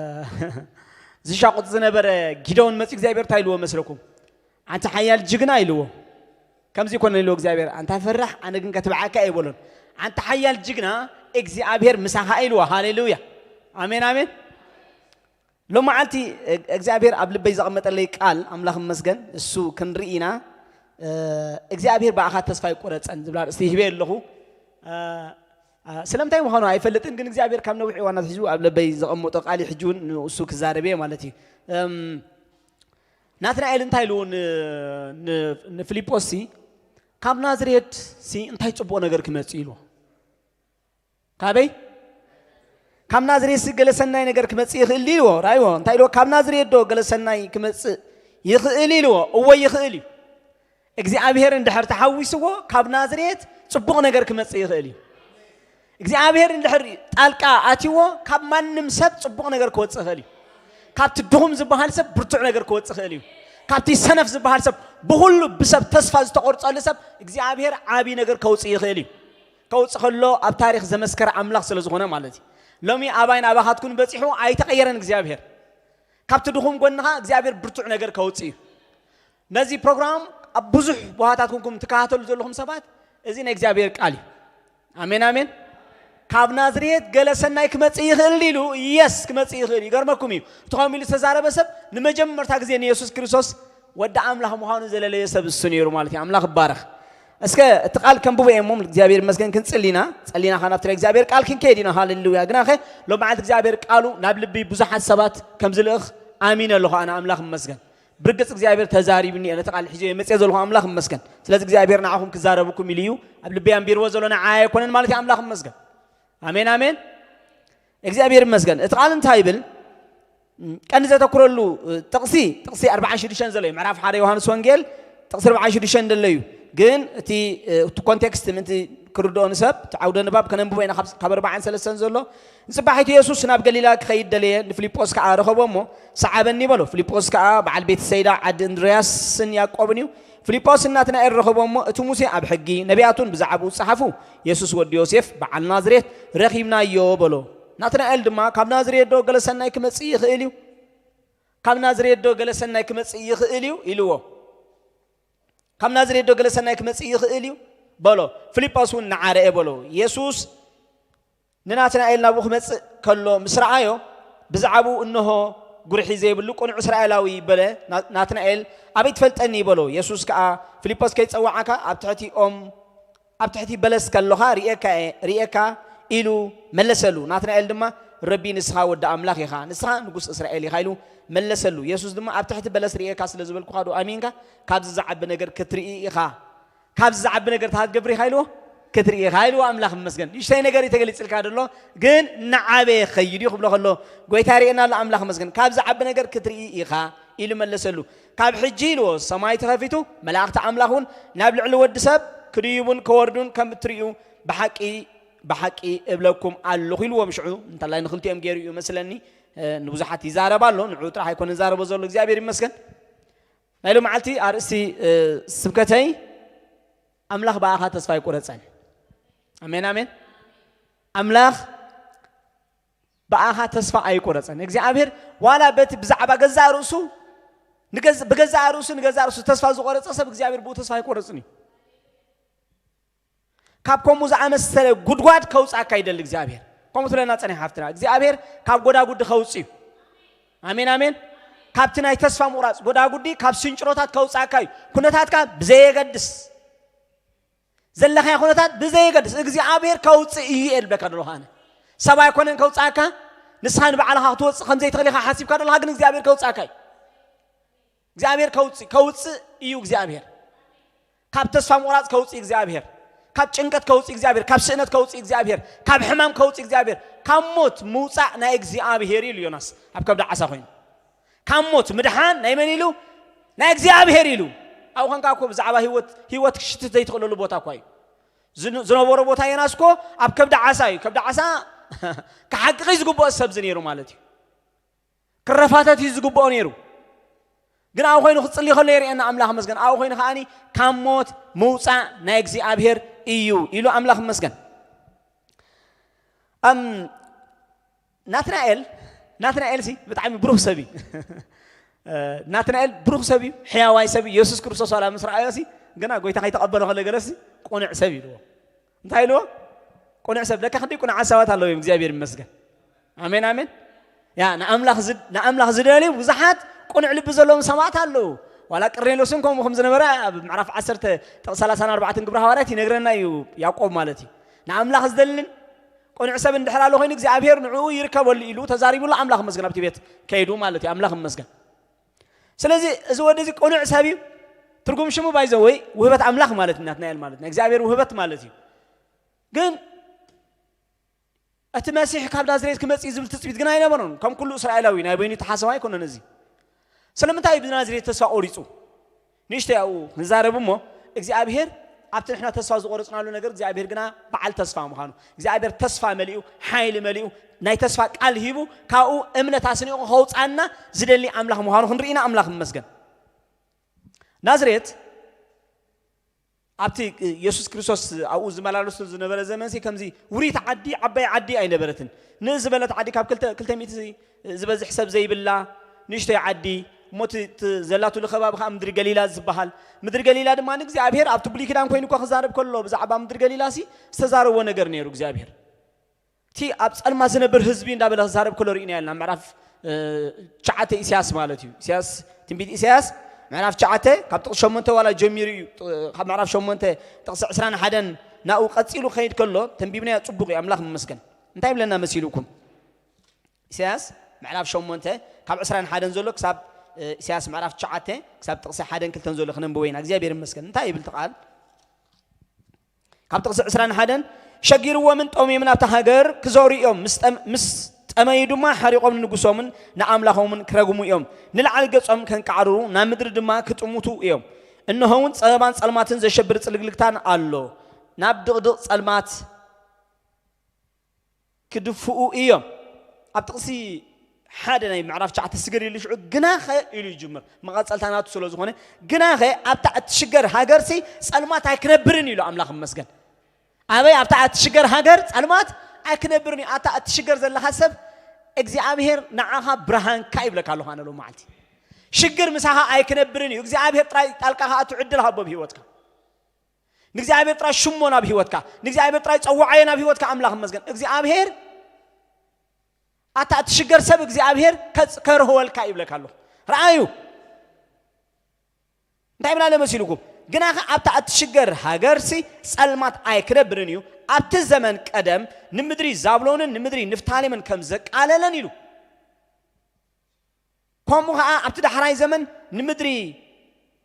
ዝሻቁጥ ዝነበረ ጊደውን መጺኡ እግዚኣብሔር እንታይ ኢልዎ መስለኩም? ኣንታ ሓያል ጅግና ኢልዎ። ከምዚ ይኮነ ኢልዎ እግዚኣብሔር፣ ኣንታ ፈራሕ፣ ኣነ ግን ከትብዓካ ኣይበሎን። ኣንታ ሓያል ጅግና፣ እግዚኣብሔር ምሳኻ ኢልዎ። ሃሌሉያ። ኣሜን፣ ኣሜን። ሎማዓንቲ እግዚኣብሔር ኣብ ልበይ ዘቐመጠለይ ቃል፣ ኣምላኽ ይመስገን፣ እሱ ክንርኢ ኢና። እ፣ እግዚኣብሔር ብኣኻ ተስፋ ኣይቆረጸን ዝብል ኣርእስቲ ሂበ ኣለኹ። እ፣ እ፣ ስለምንታይ ምዃኑ ኣይፈልጥን፣ ግን እግዚኣብሔር ካብ ነዊሕ እዋን ኣትሒዙ ኣብ ልበይ ዘቐመጦ ቃል እዩ፣ ሕጂ እውን ንእሱ ክዛረብ እየ ማለት እዩ። እም፣ ናትናኤል እንታይ ኢልዎ ን-፣ ን-፣ ንፊልጶስ ሲ፣ "ካብ ናዝሬት ሲ እንታይ ጽቡቕ ነገር ክመጽእ?" ኢልዎ። ካበይ? "ካብ ናዝሬት ሲ ገለ ሰናይ ነገር ክመጽእ ይኽእል ድዩ?" ኢልዎ። ራእይዎ። እንታይ ኢልዎ? "ካብ ናዝሬት ዶ ገለ ሰናይ ክመጽእ ይኽእል?" ኢልዎ። እወ ይኽእል እዩ። እግዚኣብሔር እንድሕር ተሓዊስዎ፣ ካብ ናዝሬት ጽቡቕ ነገር ክመጽእ ይኽእል እዩ። እግዚኣብሔር እንድሕር ጣልቃ ኣትይዎ፣ ካብ ማንም ሰብ ጽቡቕ ነገር ክወጽእ ይኽእል እዩ። ካብቲ ድኹም ዝበሃል ሰብ ብርቱዕ ነገር ክወጽእ ይኽእል እዩ። ካብቲ ሰነፍ ዝበሃል ሰብ፣ ብኹሉ ብሰብ ተስፋ ዝተቖርጸሉ ሰብ እግዚኣብሔር ዓቢ ነገር ከውጽእ ይኽእል እዩ። ከውፅእ ከሎ ኣብ ታሪኽ ዘመስከረ ኣምላኽ ስለ ዝኾነ ማለት እዩ። ሎሚ ኣባይን ኣባኻትኩን በፂሑ ኣይተቐየረን እግዚኣብሔር። ካብቲ ድኹም ጎንኻ እግዚኣብሔር ብርቱዕ ነገር ከውፅእ እዩ። ነዚ ፕሮግራም ኣብ ብዙሕ ቦታታት ኮንኩም ትከታተሉ ዘለኹም ሰባት፣ እዚ ናይ እግዚኣብሔር ቃል እዩ። ኣሜን፣ ኣሜን። ካብ ናዝሬት ገለ ሰናይ ክመጽእ ይኽእል ኢሉ፣ የስ፣ ክመጽእ ይኽእል እዩ። ይገርመኩም እዩ፣ እቲ ከምኡ ኢሉ ዝተዛረበ ሰብ ንመጀመርታ ግዜ ንየሱስ ክርስቶስ ወዲ ኣምላኽ ምዃኑ ዘለለየ ሰብ እሱ ነይሩ ማለት እዩ። ኣምላኽ ይባረኽ። እስከ እቲ ቃል ከንብቦ እየ እሞ እግዚኣብሔር ይመስገን። ክንጽሊ ኢና፣ ጸሊና ኸዓ ናብቲ ናይ እግዚኣብሔር ቃል ክንከይድ ኢና። ሃሌሉያ። ግናኸ ሎም መዓልቲ እግዚኣብሔር ቃሉ ናብ ልቢ ብዙሓት ሰባት ከም ዝልእኽ ኣሚነ ኣለኹ ኣነ። ኣምላኽ ይመስገን። ብርግጽ እግዚኣብሔር ተዛሪብኒ እየ፣ ነቲ ቃል ሒዘዮ መጽየ ዘለኹ ኣምላኽ ይመስገን። ስለዚ እግዚኣብሔር ንዓኹም ክዛረብኩም ኢሉ እዩ ኣብ ልበይ ኣንቢርዎ ዘሎ፣ ንዓይ ኣይኮነን ማለት እዩ። ኣምላኽ ይመስገን። ኣሜን፣ ኣሜን። እግዚኣብሔር ይመስገን። እቲ ቃል እንታይ ይብል? ቀንዲ ዘተኩረሉ ጥቕሲ፣ ጥቕሲ ኣርብዓን ሽዱሽተን ዘሎ እዩ። ምዕራፍ ሓደ ዮሃንስ ወንጌል ጥቕሲ ኣርብዓን ሽዱሽተን ዘሎ እዩ። ግን እቲ፣ እቲ ኮንቴክስት ምእንቲ ክርድኦ ንሰብ፣ እቲ ዓውደ ንባብ ከነንብቦ ኢና ካብ፣ ካብ ኣርብዓን ሰለስተን ዘሎ። ንጽባሒቱ የሱስ ናብ ገሊላ ክኸይድ ደለየ፣ ንፊልጶስ ከኣ ረኸቦ እሞ፣ "ሰዓበኒ" በሎ። ፊልጶስ ከኣ በዓል ቤተሰይዳ ዓዲ እንድርያስን ያዕቆብን እዩ። ፊልጶስ ናትናኤል ረኸቦ እሞ፣ "እቲ ሙሴ ኣብ ሕጊ፣ ነቢያቱን ብዛዕባኡ ዝጸሓፉ፣ የሱስ ወዲ ዮሴፍ፣ በዓል ናዝሬት፣ ረኺብናዮ" በሎ። ናትናኤል ድማ፣ "ካብ ናዝሬት ዶ ገለ ሰናይ ክመጽእ ይኽእል እዩ? ካብ ናዝሬት ዶ ገለ ሰናይ ክመጽእ ይኽእል እዩ?" ኢልዎ። "ካብ ናዝሬት ዶ ገለ ሰናይ ክመጽእ ይኽእል እዩ?" በሎ። ፊልጶስ እውን፣ "ንዓ ርአ" በሎ። የሱስ ንናትናኤል ናብኡ ክመጽእ ከሎ ምስ ረኣዮ፣ ብዛዕባኡ፣ "እንሆ፣ ጉርሒ ዘይብሉ ቅኑዕ እስራኤላዊ" በለ። ና-፣ ናትናኤል፣ "ኣበይ ትፈልጠኒ?" በሎ። የሱስ ከኣ፣ "ፊልጶስ ከይጸውዓካ ኣብ ትሕቲ ኦም፣ ኣብ ትሕቲ በለስ ከሎኻ ርእየካ እየ፣ ርእየካ" ኢሉ መለሰሉ። ናትናኤል ድማ፣ "ረቢ፣ ንስኻ ወዲ ኣምላኽ ኢኻ፣ ንስኻ ንጉስ እስራኤል ኢኻ" ኢሉ መለሰሉ። የሱስ ድማ፣ "ኣብ ትሕቲ በለስ ርእየካ ስለ ዝበልኩኻ ዶ ኣሚንካ? ካብዚ ዝዓቢ ነገር ክትርኢ ኢኻ። ካብዚ ዝዓቢ ነገር እንታይ ክትገብር ኢኻ?" ኢልዎ። "ክትርኢ ኢኻ" ኢልዎ። ኣምላኽ ይመስገን። ንእሽተይ ነገር እዩ ተገሊጽልካ ዘሎ፣ ግን እናዓበየ ክኸይድ እዩ ክብሎ ከሎ፣ ጎይታ የርእየና ኣሎ። ኣምላኽ ይመስገን። "ካብ ዝዓቢ ነገር ክትርኢ ኢኻ" ኢሉ መለሰሉ። "ካብ ሕጂ" ኢልዎ፣ "ሰማይ ተኸፊቱ፣ መላእኽቲ ኣምላኽ እውን ናብ ልዕሊ ወዲ ሰብ ክድይቡን ከወርዱን ከም እትርእዩ ብሓቂ፣ ብሓቂ እብለኩም ኣለኹ" ኢልዎም። ሽዑ እንተላይ ንኽልቲኦም ገይሩ እዩ መስለኒ፣ እ፣ ንብዙሓት ይዛረብ ኣሎ። ንዑ ጥራሕ ኣይኮነ ዝዛረቦ ዘሎ፣ እግዚኣብሔር ይመስገን። ናይ ሎመዓልቲ ኣርእስቲ፣ እ፣ ስብከተይ፣ "ኣምላኽ ብኣኻ ተስፋ ኣይቆረጸን።" ኣሜን፣ ኣሜን። ኣምላኽ ብኣኻ ተስፋ ኣይቆረጸን። እግዚኣብሔር ዋላ በቲ ብዛዕባ ገዛእ ርእሱ፣ ንገዝ-፣ ብገዛእ ርእሱ፣ ንገዛእ ርእሱ ተስፋ ዝቆረጸ ሰብ እግዚኣብሔር ብኡ ተስፋ ኣይቆረጽን እዩ። ካብ ከምኡ ዝኣመሰለ ጉድጓድ ከውጽኣካ ይደሊ እግዚኣብሔር። ከምኡ ትብለና ጸኒሕ ሓፍትና። እግዚኣብሔር ካብ ጎዳጉዲ ከውጽእ እዩ። ኣሜን፣ ኣሜን። ካብቲ ናይ ተስፋ ምቑራጽ ጎዳጉዲ፣ ካብ ስንጭሮታት ከውጽኣካ እዩ። ኩነታትካ ብዘየገድስ፣ ዘለኻዮ ኩነታት ብዘየገድስ፣ እግዚኣብሔር ከውጽእ እዩ እየ ዝብለካ ዘለኹ ኣነ። ሰብ ኣይኮነን ከውጽኣካ፣ ንስኻ ንባዕልኻ ክትወጽእ ከም ዘይትኽእል ኢኻ ሓሲብካ ዘለኻ፣ ግን እግዚኣብሔር ከውጽኣካ እዩ። እግዚኣብሔር ከውጽእ፣ ከውጽእ እዩ እግዚኣብሔር። ካብ ተስፋ ምቑራጽ ከውጽእ እግዚኣብሔር። ካብ ጭንቀት ከውጽእ እግዚኣብሔር። ካብ ስእነት ከውጽእ እግዚኣብሔር። ካብ ሕማም ከውጽእ እግዚኣብሔር። ካብ ሞት ምውጻእ ናይ እግዚኣብሔር እዩ ኢሉ ዮናስ ኣብ ከብዲ ዓሳ ኮይኑ። ካብ ሞት ምድሓን ናይ መን ኢሉ? ናይ እግዚኣብሔር ኢሉ። ኣብኡ ኾንካ እኮ ብዛዕባ ህይወት፣ ህይወት ክትሽትት ዘይትኽእለሉ ቦታ እኳ እዩ። ዝን-፣ ዝነበሮ ቦታ ዮናስ እኮ ኣብ ከብዲ ዓሳ እዩ። ከብዲ ዓሳ ክሓቅቕ እዩ ዝግብኦ ሰብ እዚ ነይሩ ማለት እዩ። ክረፋተት እዩ ዝግብኦ ነይሩ። ግን ኣብኡ ኮይኑ ክጽሊ ከሎ የርእየና ኣምላኽ መስገን። ኣብኡ ኮይኑ ከኣኒ ካብ ሞት ምውጻእ ናይ እግዚኣብሔር እዩ ኢሉ ኣምላኽ መስገን። ኣም፣ ናትናኤል፣ ናትናኤል ሲ ብጣዕሚ ብሩህ ሰብ እዩ። እ፣ ናትናኤል ብሩህ ሰብ እዩ፣ ሕያዋይ ሰብ እዩ። የሱስ ክርስቶስ ዋላ ምስ ረኣዮ ሲ፣ ግና ጎይታ ከይተቐበሎ ከሎ ገለ ሲ፣ ቁኑዕ ሰብ ኢልዎ። እንታይ ኢልዎ? ቁኑዕ ሰብ። ለካ ክንደይ ቁኑዓት ሰባት ኣለዉ እዮም፣ እግዚኣብሔር ይመስገን። ኣሜን፣ ኣሜን። ያ፣ ንኣምላኽ ዝ-፣ ንኣምላኽ ዝደልዩ ብዙሓት ቁኑዕ ልቢ ዘለዎም ሰባት ኣለዉ። ዋላ ቅርኔሎስ እውን ከምኡ ከም ዝነበረ ኣብ ምዕራፍ ዓሰርተ ጥቕሲ ሰላሳን ኣርባዕተን ግብረ ሃዋርያት ይነግረና እዩ፣ ያዕቆብ ማለት እዩ። ንኣምላኽ ዝደልን ቁኑዕ ሰብ እንድሕር ኣሎ ኮይኑ እግዚኣብሔር ንዕኡ ይርከበሉ ኢሉ ተዛሪቡሉ ኣምላኽ ይመስገን ኣብቲ ቤት ከይዱ ማለት እዩ። ኣምላኽ ይመስገን። ስለዚ እዚ ወዲ እዚ ቁኑዕ ሰብ እዩ። ትርጉም ሽሙ ባይዘወይ ውህበት ኣምላኽ ማለት እዩ። ናትናኤል ማለት ናይ እግዚኣብሔር ውህበት ማለት እዩ። ግን እቲ መሲሕ ካብ ናዝሬት ክመጽእ እዩ ዝብል ትጽቢት ግን ኣይነበሮን። ከም ኩሉ እስራኤላዊ ናይ በይኑ ተሓሰባ ኣይኮነን እዚ። ስለምንታይ እዩ ብናዝሬት ተስፋ ቆሪጹ? ንእሽተይ ኣብኡ ክንዛረብ እሞ፣ እግዚኣብሔር ኣብቲ ንሕና ተስፋ ዝቆረጽናሉ ነገር እግዚኣብሔር ግና በዓል ተስፋ ምዃኑ፣ እግዚኣብሔር ተስፋ መሊኡ፣ ሓይሊ መሊኡ፣ ናይ ተስፋ ቃል ሂቡ፣ ካብኡ እምነት ኣስኒቑ ከውጽኣና ዝደሊ ኣምላኽ ምዃኑ ክንርኢ ኢና። ኣምላኽ ይመስገን። ናዝሬት ኣብቲ የሱስ ክርስቶስ ኣብኡ ዝመላለሱ ዝነበረ ዘመንሲ ከምዚ ውሪት ዓዲ ዓባይ ዓዲ ኣይነበረትን። ንእስ ዝበለት ዓዲ ካብ ክልተ ክልተ ሚእቲ ዝበዝሕ ሰብ ዘይብላ ንእሽተይ ዓዲ እሞ እቲ እቲ ዘላትሉ ከባቢ ከዓ ምድሪ ገሊላ ዝበሃል። ምድሪ ገሊላ ድማ ንእግዚኣብሔር ኣብቲ ብሉይ ኪዳን ኮይኑ እኳ ክዛረብ ከሎ ብዛዕባ ምድሪ ገሊላ ሲ ዝተዛረቦ ነገር ነይሩ እግዚኣብሔር። እቲ ኣብ ጸልማ ዝነብር ህዝቢ እንዳበለ ክዛረብ ከሎ ርኢና ያልና ምዕራፍ ትሽዓተ ኢሳያስ ማለት እዩ። ኢሳያስ ትንቢት ኢሳያስ ምዕራፍ ትሽዓተ ካብ ጥቕሲ ሸሞንተ ዋላ ጀሚሩ እዩ። ካብ ምዕራፍ ሸሞንተ ጥቕሲ ዕስራን ሓደን ናኡ ቀጺሉ ክኸይድ ከሎ ተንቢብናዮ ጽቡቕ እዩ። ኣምላኽ ይመስገን። እንታይ ይብለና መሲሉኩም? ኢሳያስ ምዕራፍ ሸሞንተ ካብ ዕስራን ሓደን ዘሎ ክሳብ ኢሳያስ ምዕራፍ ትሽዓተ ክሳብ ጥቕሲ ሓደን ክልተን ዘሎ ክነንብቦ ኢና። እግዚኣብሔር ይመስገን። እንታይ ይብል እቲ ቃል? ካብ ጥቕሲ ዕስራን ሓደን ሸጊርዎምን ጠምዮምን ኣብታ ሃገር ክዞሩ እዮም። ምስ ጠም- ምስ ጠመዩ ድማ ሓሪቖም ንንጉሶምን ንኣምላኾምን ክረግሙ እዮም። ንላዕሊ ገጾም ከንቃዕርሩ ናብ ምድሪ ድማ ክጥምቱ እዮም። እንሆውን ጸበባን ጸልማትን ዘሸብር ጽልግልግታን ኣሎ። ናብ ድቕድቕ ጸልማት ክድፍኡ እዮም። ኣብ ጥቕሲ ሓደ ናይ ምዕራፍ ትሽዓተ ስገር ኢሉ ሽዑ ግናኸ ኢሉ ይጅምር። መቐጸልታ ናቱ ስለ ዝኾነ ግናኸ ኣብታ እትሽገር ሃገርሲ ጸልማት ኣይክነብርን ኢሉ ኣምላኽ ይመስገን። ኣበይ ኣብታ እትሽገር ሃገር ጸልማት ኣይክነብርን እዩ። ኣብታ እትሽገር ዘለኻ ሰብ እግዚኣብሔር ንዓኻ ብርሃንካ ይብለካ ኣለኹ ኣነ ሎሚ መዓልቲ። ሽግር ምሳኻ ኣይክነብርን እዩ። እግዚኣብሔር ጥራይ ጣልቃ ክኣቱ ዕድል ሃቦ ኣብ ህይወትካ። ንእግዚኣብሔር ጥራይ ሽሞ ናብ ህይወትካ፣ ንእግዚኣብሔር ጥራይ ጸውዓዮ ናብ ህይወትካ ኣምላኽ ይመስገን። እግዚኣብሔር ኣታ እትሽገር ሰብ እግዚኣብሔር ከጽ- ከርህወልካ ይብለካ ኣለኹ። ረኣዩ እንታይ ብላለ መሲልኩም? ግናኸ ኣብታ እትሽገር ሃገርሲ ጸልማት ኣይክነብርን እዩ። ኣብቲ ዘመን ቀደም ንምድሪ ዛብሎንን ንምድሪ ንፍታሌምን ከም ዘቃለለን ኢሉ። ከምኡ ኸዓ ኣብቲ ዳሕራይ ዘመን ንምድሪ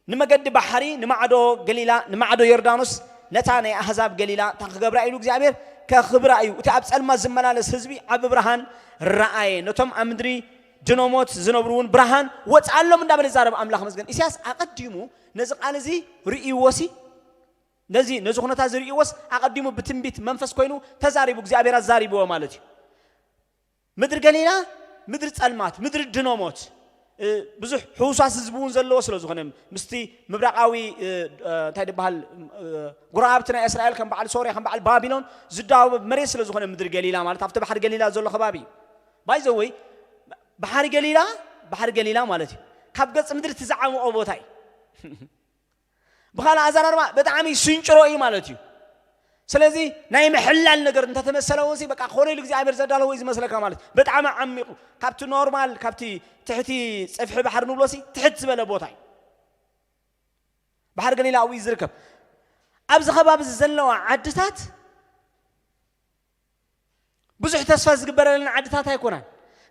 ንመገዲ ባሕሪ ንማዕዶ ገሊላ ንማዕዶ ዮርዳኖስ ነታ ናይ ኣህዛብ ገሊላ እታ ክገብራ ኢሉ እግዚኣብሔር ከኽብራ እዩ። እቲ ኣብ ጸልማት ዝመላለስ ህዝቢ ዓቢ ብርሃን ረኣየ። ነቶም ኣብ ምድሪ ድኖሞት ዝነብሩ እውን ብርሃን ወፅኣሎም እንዳበለ ይዛረብ ኣምላኽ መስገን። ኢሳያስ ኣቐዲሙ ነዚ ቃል እዚ ርእይዎ ሲ ነዚ ነዚ ኩነታት ዝርእይዎስ ኣቐዲሙ ብትንቢት መንፈስ ኮይኑ ተዛሪቡ እግዚኣብሔር ኣዛሪብዎ ማለት እዩ። ምድሪ ገሊላ ምድሪ ጸልማት ምድሪ ድኖሞት ብዙሕ ሕውሳት ህዝቢ እውን ዘለዎ ስለ ዝኾነ ምስቲ ምብራቓዊ እንታይ ዝበሃል ጉራብቲ ናይ እስራኤል ከም በዓል ሶርያ ከም በዓል ባቢሎን ዝዳወብ መሬት ስለ ዝኾነ ምድሪ ገሊላ ማለት ኣብቲ ባሕሪ ገሊላ ዘሎ ከባቢ እዩ። ባይዘወይ ባሕሪ ገሊላ ባሕሪ ገሊላ ማለት እዩ ካብ ገጽ ምድሪ እቲ ዝዓመቖ ቦታ እዩ። ብኻልእ ኣዘራርባ ብጣዕሚ ስንጭሮ እዩ ማለት እዩ። ስለዚ ናይ ምሕላል ነገር እንተተመሰለ እውን በቃ ኮነ ኢሉ እግዚኣብሔር ዘዳለዎ እዩ ዝመስለካ ማለት እዩ። ብጣዕሚ ዓሚቑ ካብቲ ኖርማል ካብቲ ትሕቲ ጽፍሒ ባሕሪ ንብሎ ሲ ትሕት ዝበለ ቦታ እዩ። ባሕሪ ገሊላ ኣብኡ እዩ ዝርከብ። ኣብዚ ከባቢ እዚ ዘለዋ ዓድታት ብዙሕ ተስፋ ዝግበረለን ዓድታት ኣይኮናን።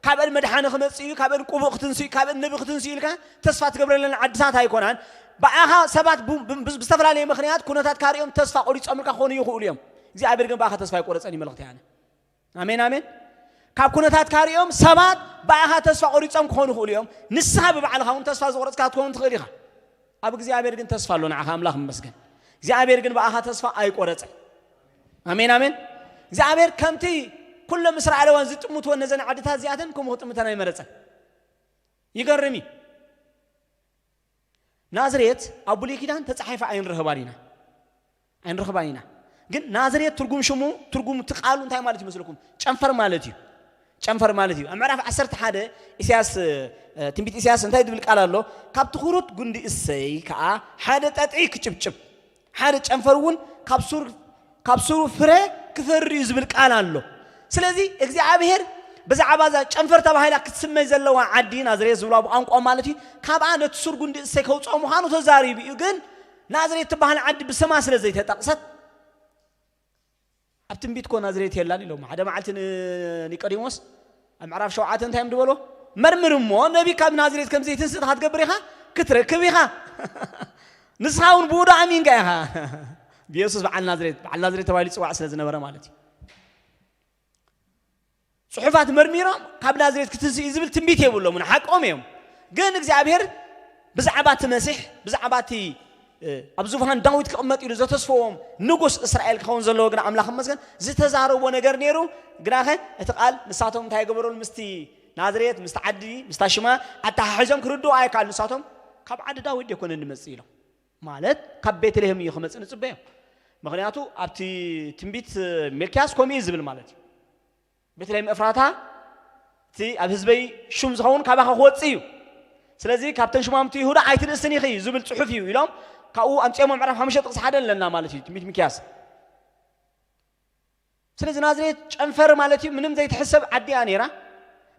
ካብአን መድሓኒ ክመጽእ እዩ፣ ካብአን ቁቡእ ክትንስኡ እዩ፣ ካብአን ነቢ ክትንስኡ ኢልካ ተስፋ ትገብረለን ዓድታት ኣይኮናን። ብኣኻ ሰባት ብ- ብ- ብዝተፈላለየ ምኽንያት ኩነታት ካሪኦም ተስፋ ቆሪጾምልካ ክኾኑ ይኽእሉ እዮም። እግዚኣብሔር ግን ብኣኻ ተስፋ ኣይቆረጸን እዩ መልእኽቲ ያነ። ኣሜን ኣሜን። ካብ ኩነታት ካሪኦም ሰባት ብኣኻ ተስፋ ቆሪጾም ክኾኑ ይኽእሉ እዮም። ንስኻ ብባዕልኻ እውን ተስፋ ዝቆረጽካ ክትከውን ትኽእል ኢኻ። ኣብ እግዚኣብሔር ግን ተስፋ ኣሎ። ንዓኻ ኣምላኽ ይመስገን። እግዚኣብሔር ግን ብኣኻ ተስፋ ኣይቆረጸን። ኣሜን ኣሜን። እግዚኣብሔር ከምቲ ኩሎም እስራኤላውያን ዝጥምትወን ነዘን ዓድታት እዚኣተን ከምኡ ክጥምተን ኣይመረጸን። ይገርም እዩ። ናዝሬት ኣብ ብሉይ ኪዳን ተጻሒፋ ኣይንረኽባን ኢና ኣይንረኽባን ኢና። ግን ናዝሬት ትርጉም ሽሙ ትርጉም እቲ ቃሉ እንታይ ማለት ይመስለኩም? ጨንፈር ማለት እዩ። ጨንፈር ማለት እዩ። ኣብ ምዕራፍ ዓሰርተ ሓደ ኢሳያስ ትንቢት ኢሳያስ እንታይ ዝብል ቃል ኣሎ? ካብ ትኹሩት ጉንዲ እሰይ ከዓ ሓደ ጠጥዒ ክጭብጭብ ሓደ ጨንፈር እውን ካብ ሱር ካብ ሱሩ ፍረ ክፈሪ እዩ ዝብል ቃል ኣሎ። ስለዚ እግዚኣብሔር ብዛዕባ እዛ ጨንፈር ተባሂላ ክትስመይ ዘለዋ ዓዲ ናዝሬት ዝብላ ብቋንቋ ማለት እዩ ካብኣ ነቲ ሱር ጉንዲ እሰይ ከውፅኦ ምዃኑ ተዛሪቡ እዩ። ግን ናዝሬት ትበሃል ዓዲ ብስማ ስለ ዘይተጠቕሰት ኣብ ትንቢት ኮ ናዝሬት የላን ኢሎም ሓደ መዓልቲ ንኒቆዲሞስ ኣብ ምዕራፍ ሸውዓተ እንታይ እዮም ዝበሎ? መርምር እሞ ነቢ ካብ ናዝሬት ከም ዘይትንስእ ክትገብር ኢኻ ክትረክብ ኢኻ። ንስኻ እውን ብኡ ዶ ኣሚንካ ኢኻ? ብየሱስ በዓል ናዝሬት በዓል ናዝሬት ተባሂሉ ይፅዋዕ ስለ ዝነበረ ማለት እዩ። ፅሑፋት መርሚሮም ካብ ናዝሬት ክትንስእ እዩ ዝብል ትንቢት የብሎምን ሓቆም እዮም። ግን እግዚኣብሔር ብዛዕባ እቲ መሲሕ ብዛዕባ እቲ ኣብ ዙፋን ዳዊት ክቕመጥ ኢሉ ዘተስፈዎም ንጉስ እስራኤል ክኸውን ዘለዎ ግን ኣምላኽ መስገን ዝተዛረቦ ነገር ነይሩ። ግናኸ እቲ ቃል ንሳቶም እንታይ ገበሩን ምስቲ ናዝሬት ምስቲ ዓዲ ምስታ ሽማ ኣተሓሒዞም ክርድኡ ኣይከኣል። ንሳቶም ካብ ዓዲ ዳዊት ደኮነ ንመጽእ ኢሎም ማለት ካብ ቤተልሔም እዩ ክመጽእ ንጽበዮ። ምኽንያቱ ኣብቲ ትንቢት ሚልክያስ ከምኡ እዩ ዝብል ማለት እዩ። ቤተልሔም እፍራታ እቲ ኣብ ህዝበይ ሹም ዝኸውን ካባኻ ክወጽእ እዩ። ስለዚ ካብተን ሹማምቲ ይሁዳ ኣይትንእስን ኢኺ እዩ ዝብል ጽሑፍ እዩ ኢሎም ካብኡ ኣምጺኦሞ። ምዕራፍ ሓሙሽተ ጥቕሲ ሓደ ኣለና ማለት እዩ ትንቢት ሚልክያስ። ስለዚ ናዝሬት ጨንፈር ማለት እዩ፣ ምንም ዘይትሕሰብ ዓዲ እያ ነይራ።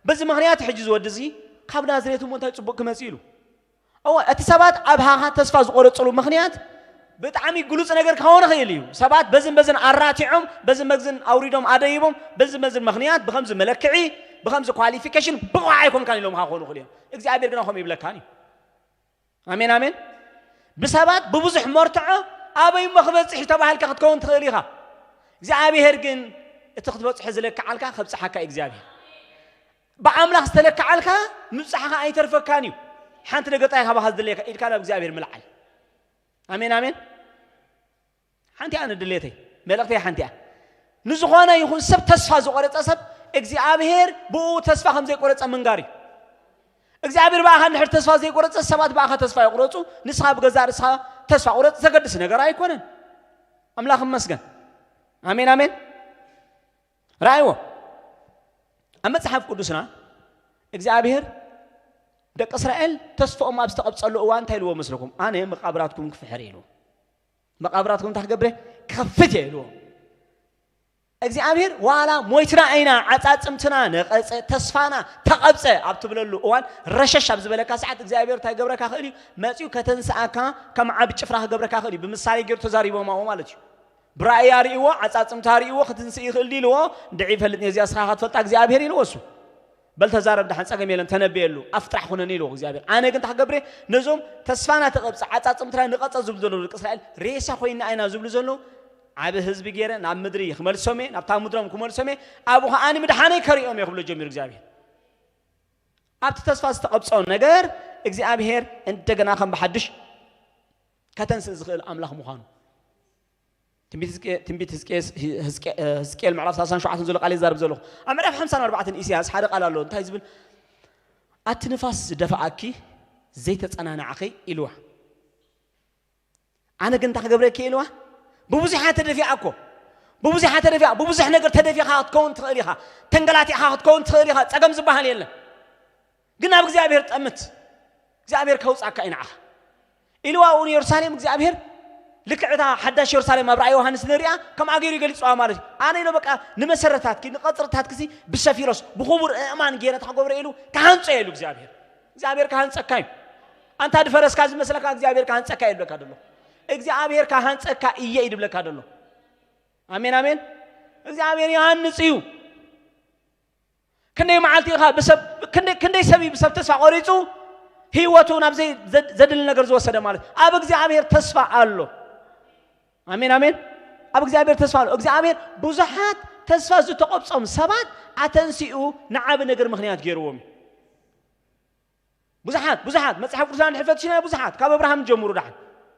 በዚ ምኽንያት ሕጂ ዝወዲ እዚ ካብ ናዝሬት እሞ እንታይ ጽቡቕ ክመጽእ ኢሉ። እወ፣ እቲ ሰባት ኣብ ሃኻ ተስፋ ዝቆረጽሉ ምኽንያት ብጣዕሚ ግሉጽ ነገር ክኸውን ይኽእል እዩ። ሰባት በዝን በዝን ኣራቲዖም፣ በዝን በዝን ኣውሪዶም ኣደይቦም፣ በዝን በዝን ምኽንያት ብኸምዚ መለክዒ፣ ብኸምዚ ኳሊፊኬሽን ብቑዕ ኣይኮንካን ኢሎም ክኾኑ ይኽእሉ እዮም። እግዚኣብሔር ግና ከምኡ ይብለካን እዩ። ኣሜን፣ ኣሜን። ብሰባት ብብዙሕ መርትዖ ኣበይ እሞ ክበጽሕ ተባሂልካ ክትከውን ትኽእል ኢኻ። እግዚኣብሔር ግን እቲ ክትበጽሖ ዝለክዓልካ ከብጽሓካ እዩ እግዚኣብሔር። ብኣምላኽ ዝተለክዓልካ ምብጻሕኻ ኣይተርፈካን እዩ። ሓንቲ ነገር ጥራይ ካባኻ ዝድለየካ ኢድካ ናብ እግዚኣብሔር ምልዓል። ኣሜን፣ ኣሜን። ሓንቲ እያ ንድሌተይ፣ መልእኽተይ ሓንቲ እያ። ንዝኾነ ይኹን ሰብ ተስፋ ዝቆረጸ ሰብ እግዚኣብሔር ብኡ ተስፋ ከም ዘይቆረጸ ምንጋር እዩ። እግዚኣብሔር ብኣኻ እንድሕር ተስፋ ዘይቆረጸ ሰባት ብኣኻ ተስፋ ይቁረጹ፣ ንስኻ ብገዛእ ርእስኻ ተስፋ ቁረጽ፣ ዘገድስ ነገር ኣይኮነን። ኣምላኽ ይመስገን። ኣሜን፣ ኣሜን። ረኣይዎ፣ ኣብ መጽሓፍ ቅዱስና እግዚኣብሔር ደቂ እስራኤል ተስፋኦም ኣብ ዝተቐብጸሉ እዋን እንታይ ኢልዎ መስለኩም? ኣነ መቃብራትኩም ክፍሕር ኢሉ። መቃብራትኩም እንታይ ክገብረ? ክኸፍት እየ ኢልዎ። እግዚኣብሔር ዋላ ሞይትና ኢና፣ ዓጻጽምትና ነቐጸ፣ ተስፋና ተቐብጸ ኣብ ትብለሉ እዋን፣ ረሸሽ ኣብ ዝበለካ ሰዓት እግዚኣብሔር እንታይ ገብረካ ክእል እዩ? መጺኡ ከተንስኣካ፣ ከም ዓቢ ጭፍራ ክገብረካ ክእል እዩ። ብምሳሌ ገይሩ ተዛሪቦም ኣብኡ ማለት እዩ። ብራእይ ኣርእይዎ፣ ዓጻጽምታ ኣርእይዎ፣ ክትንስእ ይኽእል ድዩ ኢልዎ። እንድዒ ይፈልጥ እየ፣ እዚኣ ስኻ ክትፈልጣ እግዚኣብሔር ኢልዎ እሱ። በል ተዛረብ፣ ደሓን ጸገም የለን፣ ተነብየሉ፣ ኣፍ ጥራሕ ኩነኒ ኢልዎ እግዚኣብሔር። ኣነ ግን እንታይ ክገብር እየ? ነዞም ተስፋና ተቐብጸ፣ ዓጻጽምትና ንቐጸ ዝብሉ ዘለዉ ደቂ እስራኤል፣ ሬሳ ኮይና ኢና ዝብሉ ዘለዉ፣ ዓቢ ህዝቢ ገይረ ናብ ምድሪ ክመልሶም እየ፣ ናብታ ምድሮም ክመልሶም እየ፣ ኣብኡ ኸኣ ንምድሓነይ ከርእዮም እየ ክብሎ ጀሚሩ እግዚኣብሔር። ኣብቲ ተስፋ ዝተቐብጾ ነገር እግዚኣብሔር እንደገና ከም ብሓድሽ ከተንስእ ዝኽእል ኣምላኽ ምዃኑ። ትንቢት ሕዝቅኤ-፣ ትንቢት ሕዝቅኤስ-፣ ሕዝቅኤ-፣ ሕዝቅኤል ምዕራፍ ሰላሳን ሸውዓተን ዘሎ ቃል ይዛረብ ዘለኹ። ኣብ ምዕራፍ ሓምሳን ኣርባዕተን ኢሳያስ ሓደ ቃል ኣሎ። እንታይ ዝብል? "ኣቲ ንፋስ ዝደፍኣኪ ዘይተጸናናዕኺ" ኢልዋ። ኣነ ግን እንታይ ክገብረኪ ኢልዋ? ብብዙሓት ተደፊኣ እኮ። ብብዙሓት ተደፊኣ፣ ብብዙሕ ነገር ተደፊኻ ክትከውን ትኽእል ኢኻ። ተንገላቲዕኻ ክትከውን ትኽእል ኢኻ። ጸገም ዝበሃል የለን። ግን ናብ እግዚኣብሔር ጠምት። እግዚኣብሔር ከውጻካ እዩ ንዓኻ። ኢልዋ እውን የሩሳሌም እግዚኣብሔር ልክዕታ ሓዳሽ የሩሳሌም ኣብ ራእይ ዮሃንስ ንሪኣ ከምኣ ገይሩ ይገልጽዋ ማለት እዩ። ኣነ ኢሎ በቃ ንመሰረታትኪ ንቐጽርታትኪ ብሰፊሮስ ብኽቡር እእማን ገይረ ታክገብረ ኢሉ ክሃንጾ ኢሉ እግዚኣብሔር። እግዚኣብሔር ክሃንጸካ እዩ። ኣንታ ድፈረስካ ዝመስለካ እግዚኣብሔር ክሃንጸካ እዩ ድብለካ ደሎ። እግዚኣብሔር ክሃንጸካ እየ እዩ ድብለካ ደሎ። ኣሜን፣ ኣሜን። እግዚኣብሔር ይሃንጽ እዩ። ክንደይ መዓልቲ ኢኻ ብሰብ፣ ክንደይ፣ ክንደይ ሰብ እዩ ብሰብ ተስፋ ቆሪጹ ህይወቱ ናብ ዘይ-፣ ዘድ-፣ ዘድሊ ነገር ዝወሰደ ማለት? ኣብ እግዚኣብሔር ተስፋ ኣሎ። ኣሜን፣ ኣሜን። ኣብ እግዚኣብሔር ተስፋ ኣሎ። እግዚኣብሔር ብዙሓት ተስፋ ዝተቆብጾም ሰባት ኣተንሲኡ ንዓቢ ነገር ምኽንያት ገይርዎም እዩ። ብዙሓት፣ ብዙሓት መጽሓፍ ቅዱስና እንድሕር ፈትሽና ብዙሓት ካብ ኣብርሃም ጀምሩ ደሓን